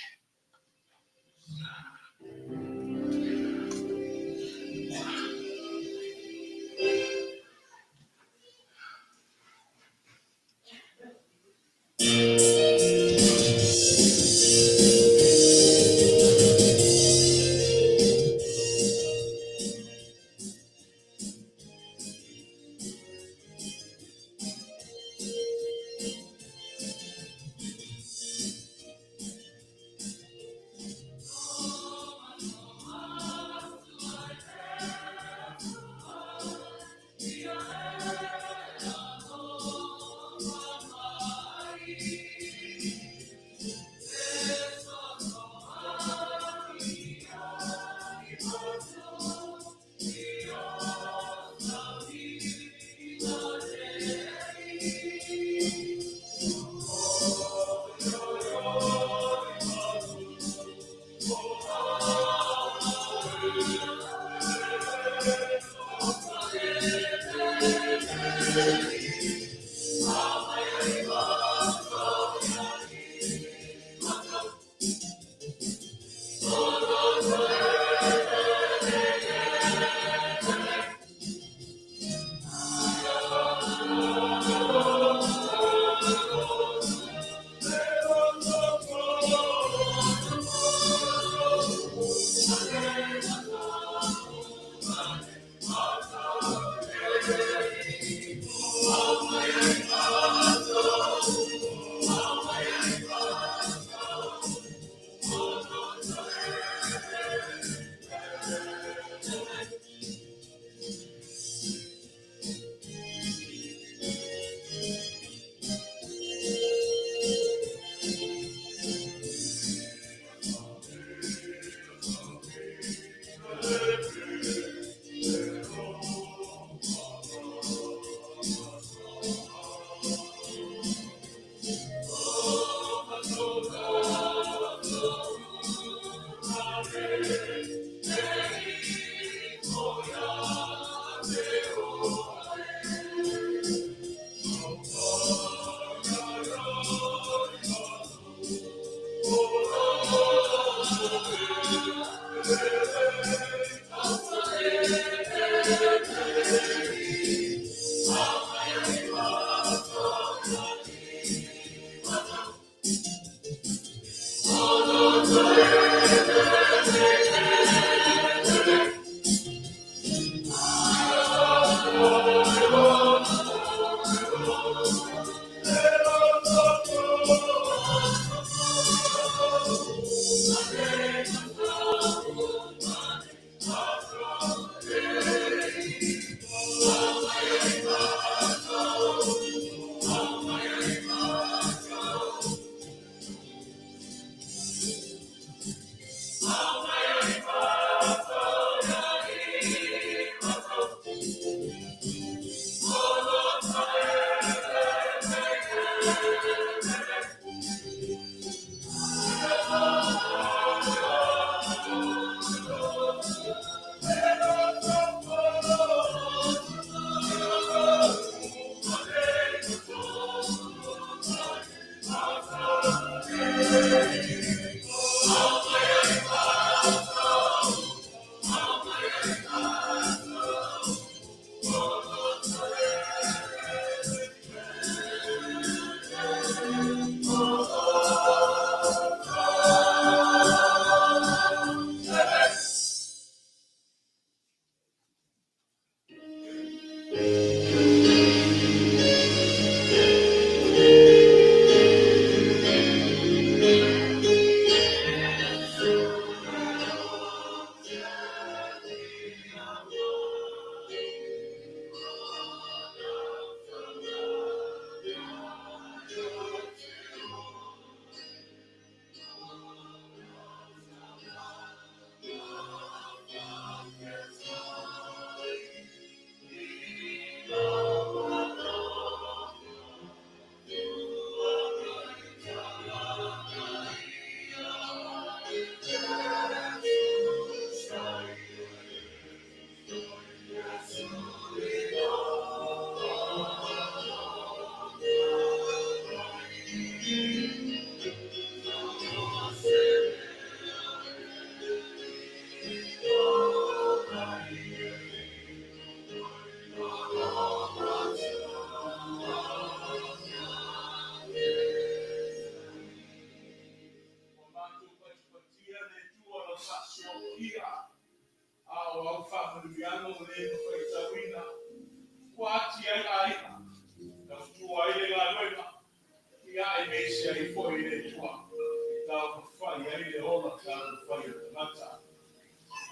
Aemaise ai foi le Atua e taumafai ai le ola talofa i le tagata.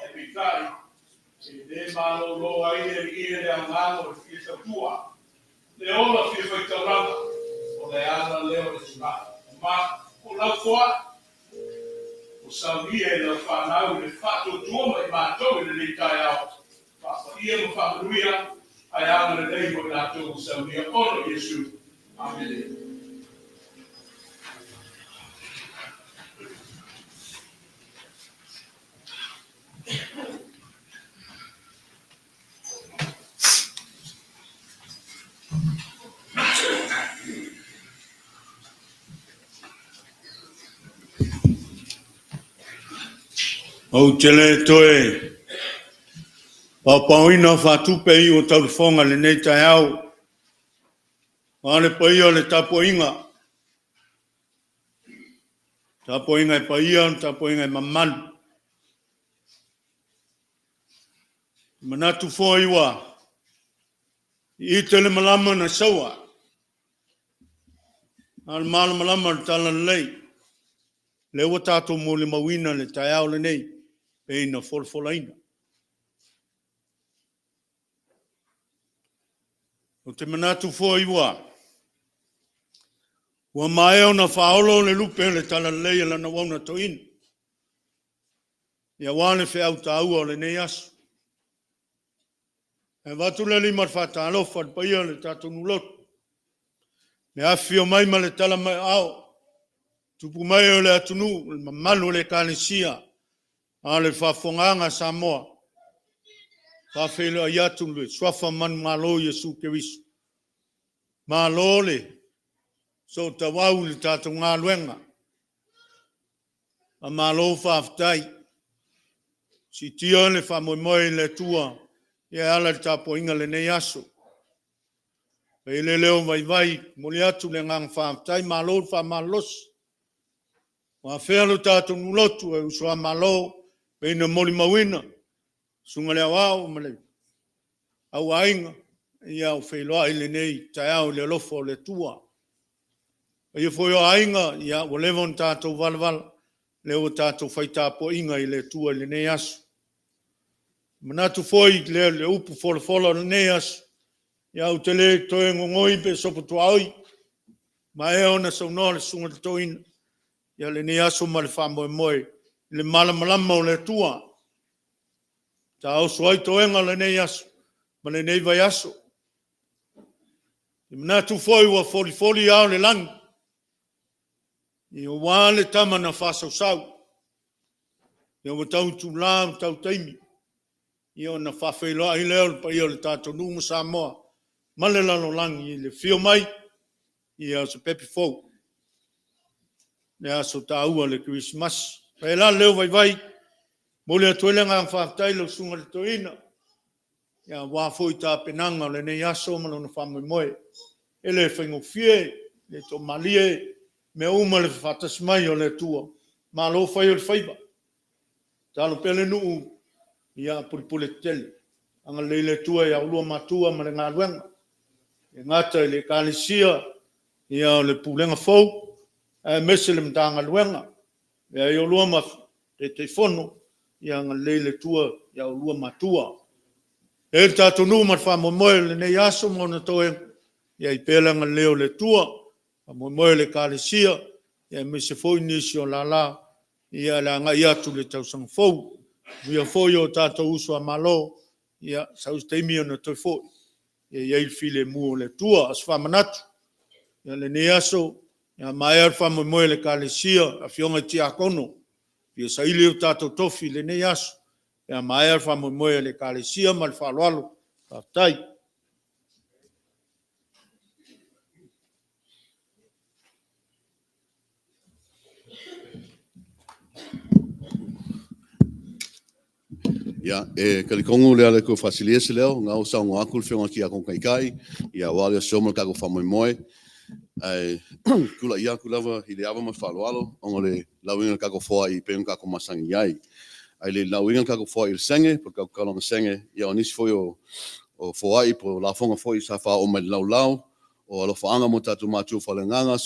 Ae peitai, e le malolo ai le Alii le agaga o le fia tautua, le ola fia faitaulaga, o le ala lea o le tulai. Ma o lau foai, ua saunia e lau fanau i le faatuatua ma i matou i lenei taeao, faapaia ma faamanuia, ae agalelei mo i latou ua saunia ona o Iesu. Amene. Ou te le toe paopaoina faatupe i o taulafoga i lenei taeao, a le paia o le tapuaiga, tapuaiga e paia, tapuaiga e mamalu. Manatu foi ua iite le malama na saua, a o le malamalama o le talalelei, lea ua tatou molimauina le taeao lenei pei ona folafolaina. Ou te manatu foi ua maea ona faaolo le lupe o le talalelei a lana auauna toeaina, aua le feau taua o lenei aso. E avatu le lima o le faatalofa i le paia o le tatou nuu lotu, le afifio mai ma le tala mai o aao, tupu mae o le atunuu, le mamalu o le Ekalesia, a o le faafofogaaga a Samoa. E faafeiloai atu i le suafa manumalo o Iesu Keriso. Malo le sootauau i le tatou galuega, faamalo faafetai. Siitia le faamoemoe i le Atua e ala i le tapuaiga i lenei aso. E i ai le leo vaivai e momoli atu le agaga faafetai, malo le faamalolosi. Ua afea lo tatou nuu lotu e uso a Malo pei ona molimauina, susuga i le Aoao ma le Auaiga, ia ua feiloai lenei taeao i le alofa o le Atua. Le paia foi o aiga, ia ua leva ona tatou valavala, lea ua tatou fai tapuaiga i le Atua i lenei aso. E manatu foi i le upu folafola o lenei aso, ia ou te le toe nonoi pe sopotuaoi, ua maea ona saunoa le Susuga i le Toeaina i lenei aso ma le faamoemoe i le malamalama o le Atua e taoso ai toega o lenei aso ma lenei vaiaso. E manatu foi ua folifoli ao o le lagi, aua le tama na faasausa, ua tau itula ua tau taimi, ia ona faafeiloai lea o le paia o le tatou nuu ma Samoa ma le lalolagi i le afio mai o se pepe fou, le aso taua o le Kerisimasi. E i ai la le leo vaivai, e momoli atu ai le agaga faafetai i lau Susuga i le Toeaina, aua foi tapenaga o lenei aso ma lona faamoemoe. E le faigofie, e le toamalie, mea uma le faatasi mai o le Atua, malo fai o le faiva. Tatalo pea le nuu ia pulepule tetele. Agalelei le Atua ia oulua matua ma le galuega, e le gata i le Ekalesia, o le Pulega fou, aemaise le Matagaluega. Feagai ai oulua ma Taitaifono, ia agalelei le Atua ia oulua matua. E i ai le tatou nuu ma le faamoemoe o lenei aso ma ona toega, ia i ai pea le agalelei o le Atua, faamoemoe o le Ekalesia, aemaise foi nisi o lala i le agai atu i le tausaga fou. Manuia foi o tatou uso a Malo, ia sau se taimi ona toe foi, ia i ai le filemu o le Atua. A o se faamanatu i lenei aso, a maea le faamoemoe o le Ekalesia, afioga i Tiakono, fia saili o tatou tofi i lenei aso pe a maea le faamoemoe o le Ekalesia. Ma le faaaloalo. Faafetai. Ia, e talitonu o le a le toe faasilia se leo, o lena ua saunoa atu le Afioga i le Tiakono Taitai aua le aso ma le tatou faamoemoe. Ae tulai atu lava i le ava ma le faaaloalo ona o le lauina o le tatou foai e pei ona tatou masani ai. Ae le i lauina le tatou foai i le senge po o le tatou taulaga senge, ia o nisi foi o foai po o lafoga foi sa faaoo mai i le laulau o alofaaga mo tatou matua faaleagaga.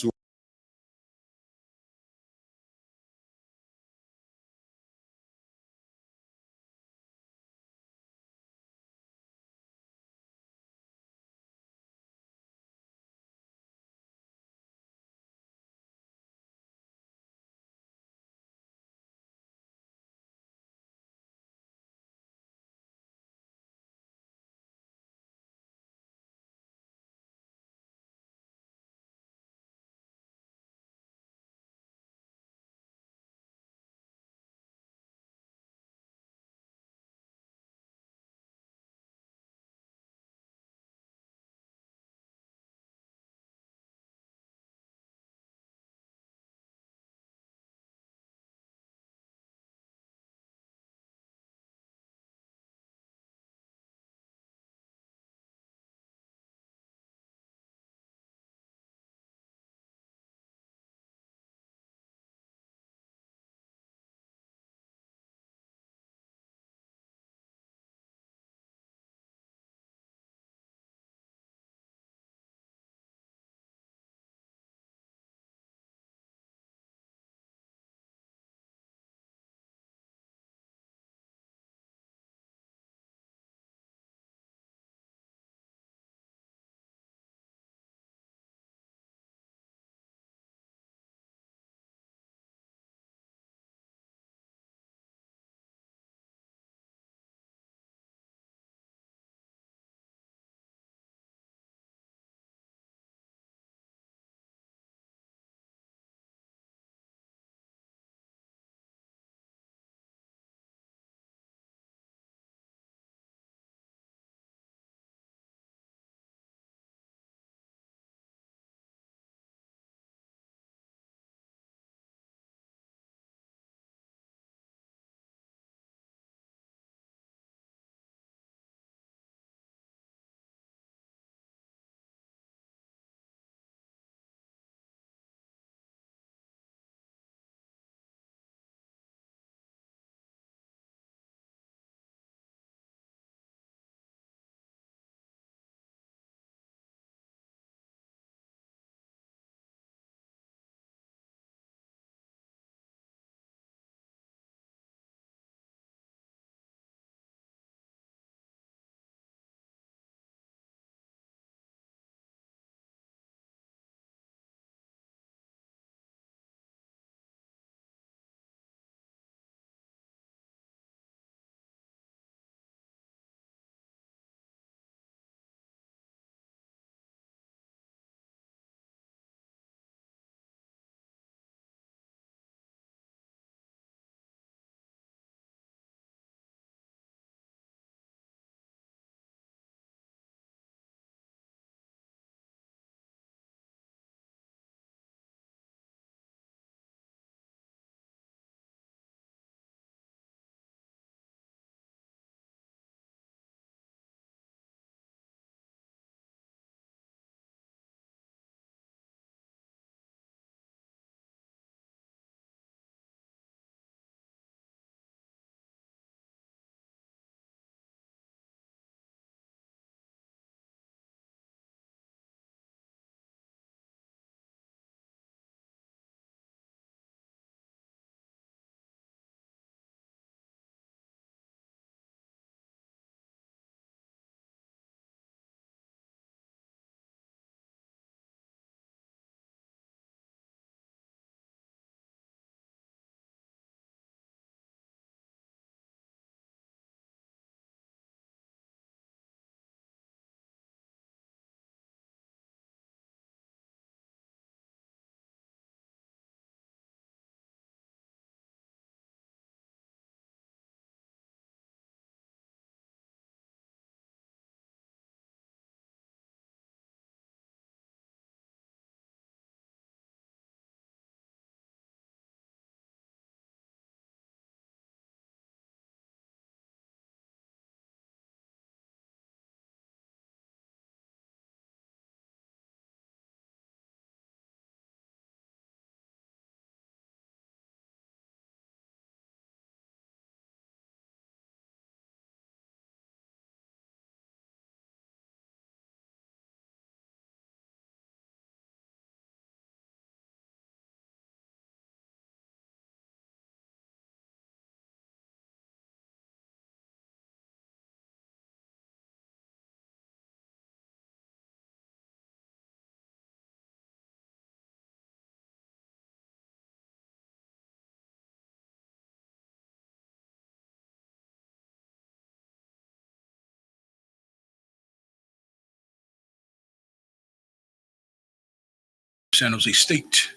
San Jose State.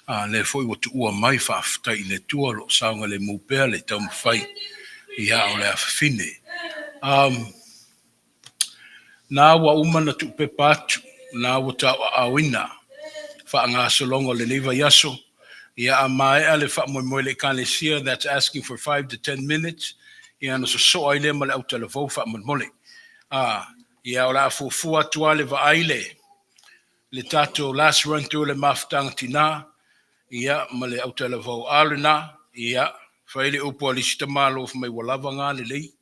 A lea foi ua tuua mai, faafetai i le Atua o lo o saogalemu pea le taumafai ia o le afafine. Na ua uma na tuupepa atu, na ua tauaaoina faagasologa o lenei vaiaso. Ia a maea le faamoemoe le Ekalesia, that's asking for 5 to 10 minutes, ia na sosoa ai lea ma le autalavou faamolemole. Ia o le a fuafua atu lava le vaai le tatou last run through le mafutaga tina ia ma le autalavou a lena ia fai le upu a le isi tamalo fai mai ua lava ngā lelei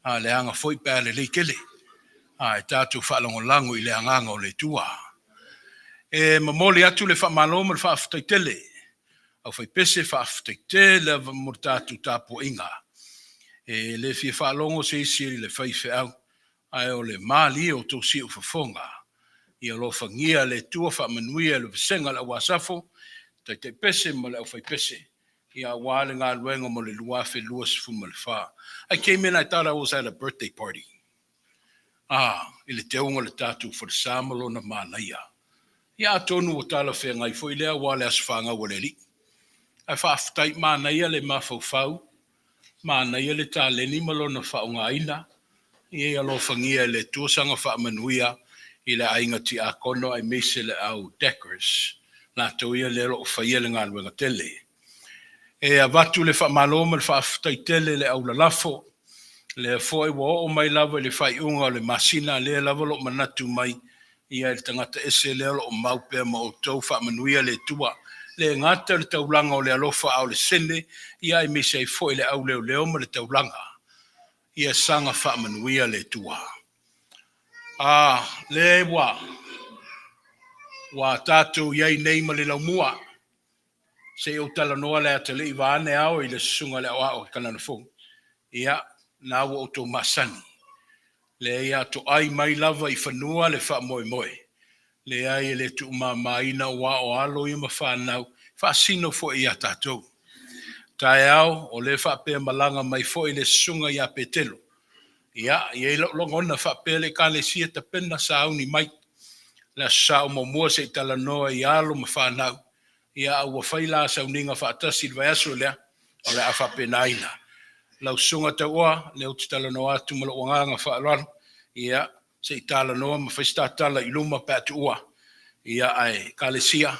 a leaga foi pe a lelei tele a e tatou faalagolago i le agaga o le Atua. E momoli atu le faamalo ma le faafetai tele au faipese, faafetai tele lava mo le tatou tapuaiga. E le fia faalogo se isi i le faifeau, ae o le malie o tou siufofoga. Ia alofagia le Atua faamanuia le vasega o le au Asafo, taitai pese ma le aufaipese, ia aua le galuega mo le 2024. I came in, I thought I was at a birthday party. I le teuga o le tatou falesa ma lona manaia. Ia atonu ua talafeagai foi lea aua le aso fanau o le alii. Ae faafetai, manaia le mafaufau, manaia le taleni ma lona faaaogaina. Ia alofagia e le Atua saga faamanuia i le aiga tiakono aemaise le au deckers. Latou ia lea o lo o faia le galuega tele. E avatu le faamalo ma le faafetai tele le au lalafo. Lea foi ua oo mai lava i le faaiuga o le masina, lea lava o lo o manatu mai ia i le tagata ese lea o lo o mau pea ma outou, faamanuia le Atua. Le gata le taulaga o le alofa a o le sene, ia aemaise ai foi le auleoleo ma le taulaga. Ia saga faamanuia le Atua. Le ua tatou iai nei ma le laumua, se i ou talanoa le atalii vaeane ao i le susuga le aoao i Kanana Fou. Ia, na ua outou masani. Lea ia toai mai lava i fanua le faamoemoe. Leai e le tuumamaina ua o alo ia ma whanau, faasino foi ia tatou. Taeao, o le faapea malaga mai foi le susuga ia Petelo. Ia, i ai lau lagona faapea le Ekalesia tapena sauni mai. Le aso Sa o muamua se i talanoa i alo ma whanau. Ia, a ua fai la sauniga faatasi i le vaiaso lea, o le a faapenaina. Lau susuga tauoa, lea ou te talanoa atu ma lou agaga faaaloalo. Ia, se i talanoa ma fai se tatala i luma pe a tuua. Ia, ae Ekalesia,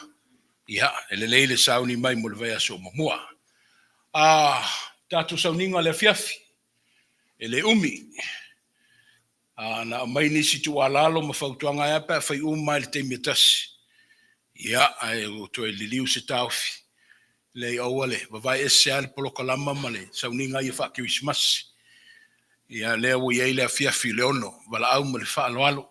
ia, e lelei le sauni mai mo le vaiaso o muamua. Tatou sauniga le afiafi, e le umi. Na aumai nisi tuualalo ma fautuaga ae pe a fai uma i le taimi e tasi. Ia, ae ua toe liliu se taofi. Leai aua le vavae ese lava le polokalama ma le sauniga ia faa-Kerisimasi. Ia, lea ua i ai le afiafi i le 6, valaau ma le faaaloalo.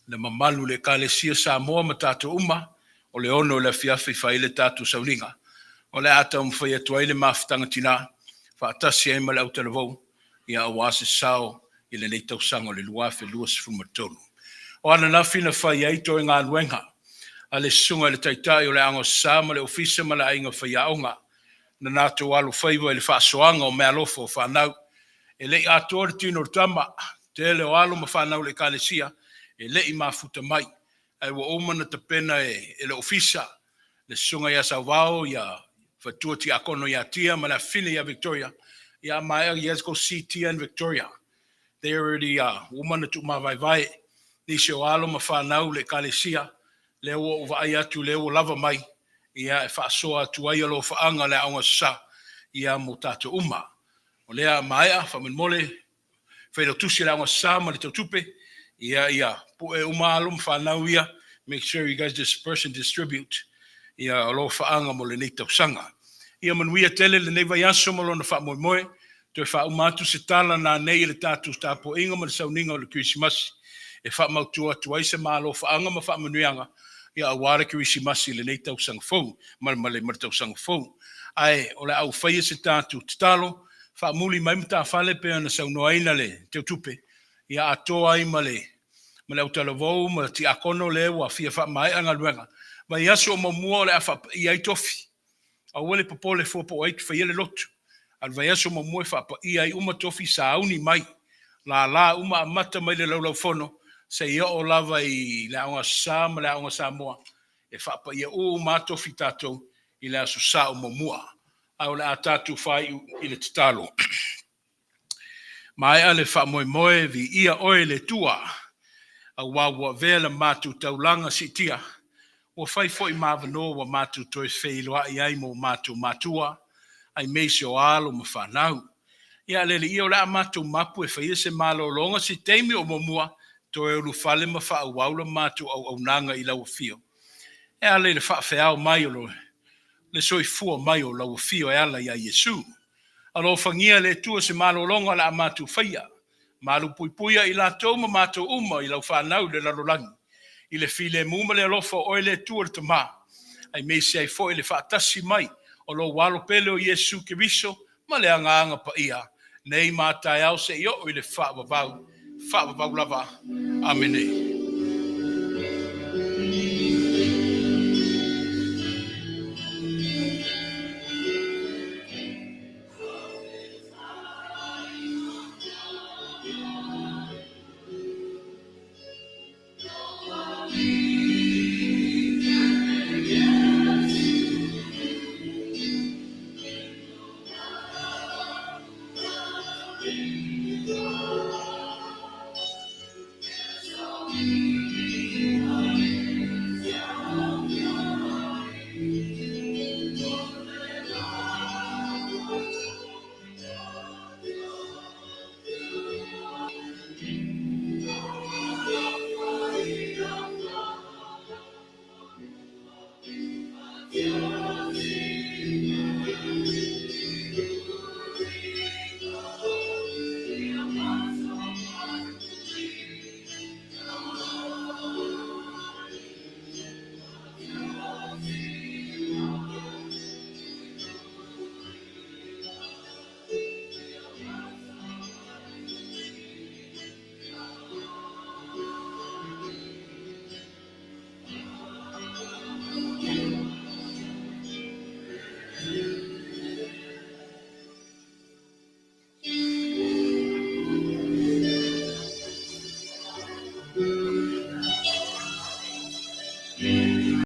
Le mamalu le Ekalesia Samoa ma tatou uma, o le 6 o le afiafi fai le tatou sauniga. O le a taumafai atu ai le mafutaga tina, faatasi ai ma le autalavou, ia aua se sao i lenei tausaga o le 2023. O ananafi na fai ai toe galuega a le susuga i le taitai o le Aoga Sa ma le Ofisa ma le Aiga Faiaoga, na latou alofaiva i le faasoaga o meaalofa o fanau. E le i atoa le tino o le tama, tele o alo ma fanau le Ekalesia e le i mafuta mai, ae ua uma na tapena e le Ofisa, le susuga ia Sauvao, ia Fatua Tiakono ia Tia ma le afafine ia Victoria. Ia maea, yes, go see Tia and Victoria. They already uma na tuumavaevae nisi o alo ma fanau le Ekalesia, lea ua ou vaai atu lea ua lava mai, ia e faasoa atu ai alofaaga le Aoga Sa ia mo tatou uma. O lea maea, faamolemole, failautusi le Aoga Sa ma le tautupe, ia pue uma alo ma fanau ia, make sure you guys disperse and distribute ia alofaaga mo lenei tausaga. Ia manuia tele lenei vaiaso ma lona faamoemoe, toe faauma atu se tala na nei i le tatou tapuaiga ma le sauniga o le Kerisimasi, e faamautu atu ai se malofaaga ma faamanuiaga ia aua le Kerisimasi i lenei tausaga fou, ma le tausaga fou. Ae o le a ou faia se tatou tatalo, faamuli mai matafale pe ona saunoaina le teutupe, ia atoa ai ma le autalavou ma tiakono lea ua fia faamaea galuega. Vaiaso o muamua o le a faapaia ai tofi. Aua le popole fua po o ai te faia le lotu. A o le vaiaso muamua e faapaia ai uma tofi sauni mai. Lala uma amata mai le laulaufono, seia oo lava i le Aoga Sa ma le Aoga Samoa. E faapaia uma lava tofi tatou i le Aso Sa o muamua. Ae o le a tatou faaiu i le tatalo. Maea le faamoemoe, viia Oe le Atua, aua ua avea le matou taulaga siitia, ua fai foi ma avanoa ua matou toe feiloai ai ma o matou matua, aemaise o alo ma fanau. Ia le Alii ia, o le a matou mapu e faia se malologa se taimi o muamua, toe ulufale ma faaauau la matou auaunaga i lau afio, e ala i le faafeao mai o le soifua mai o lau afio e ala ia Iesu. Alofagia le Atua se malologa o le a matou faia. Malu puipuia i latou ma matou uma i lau fanau i le lalolagi, i le filemu ma le alofa o oe le Atua le Tama, aemaise ai foi le faatasi mai o lou alo pele o Iesu Keriso ma le Agaga Paia, nei ma a taeao seia oo i le faavavau, faavavau lava. Amene.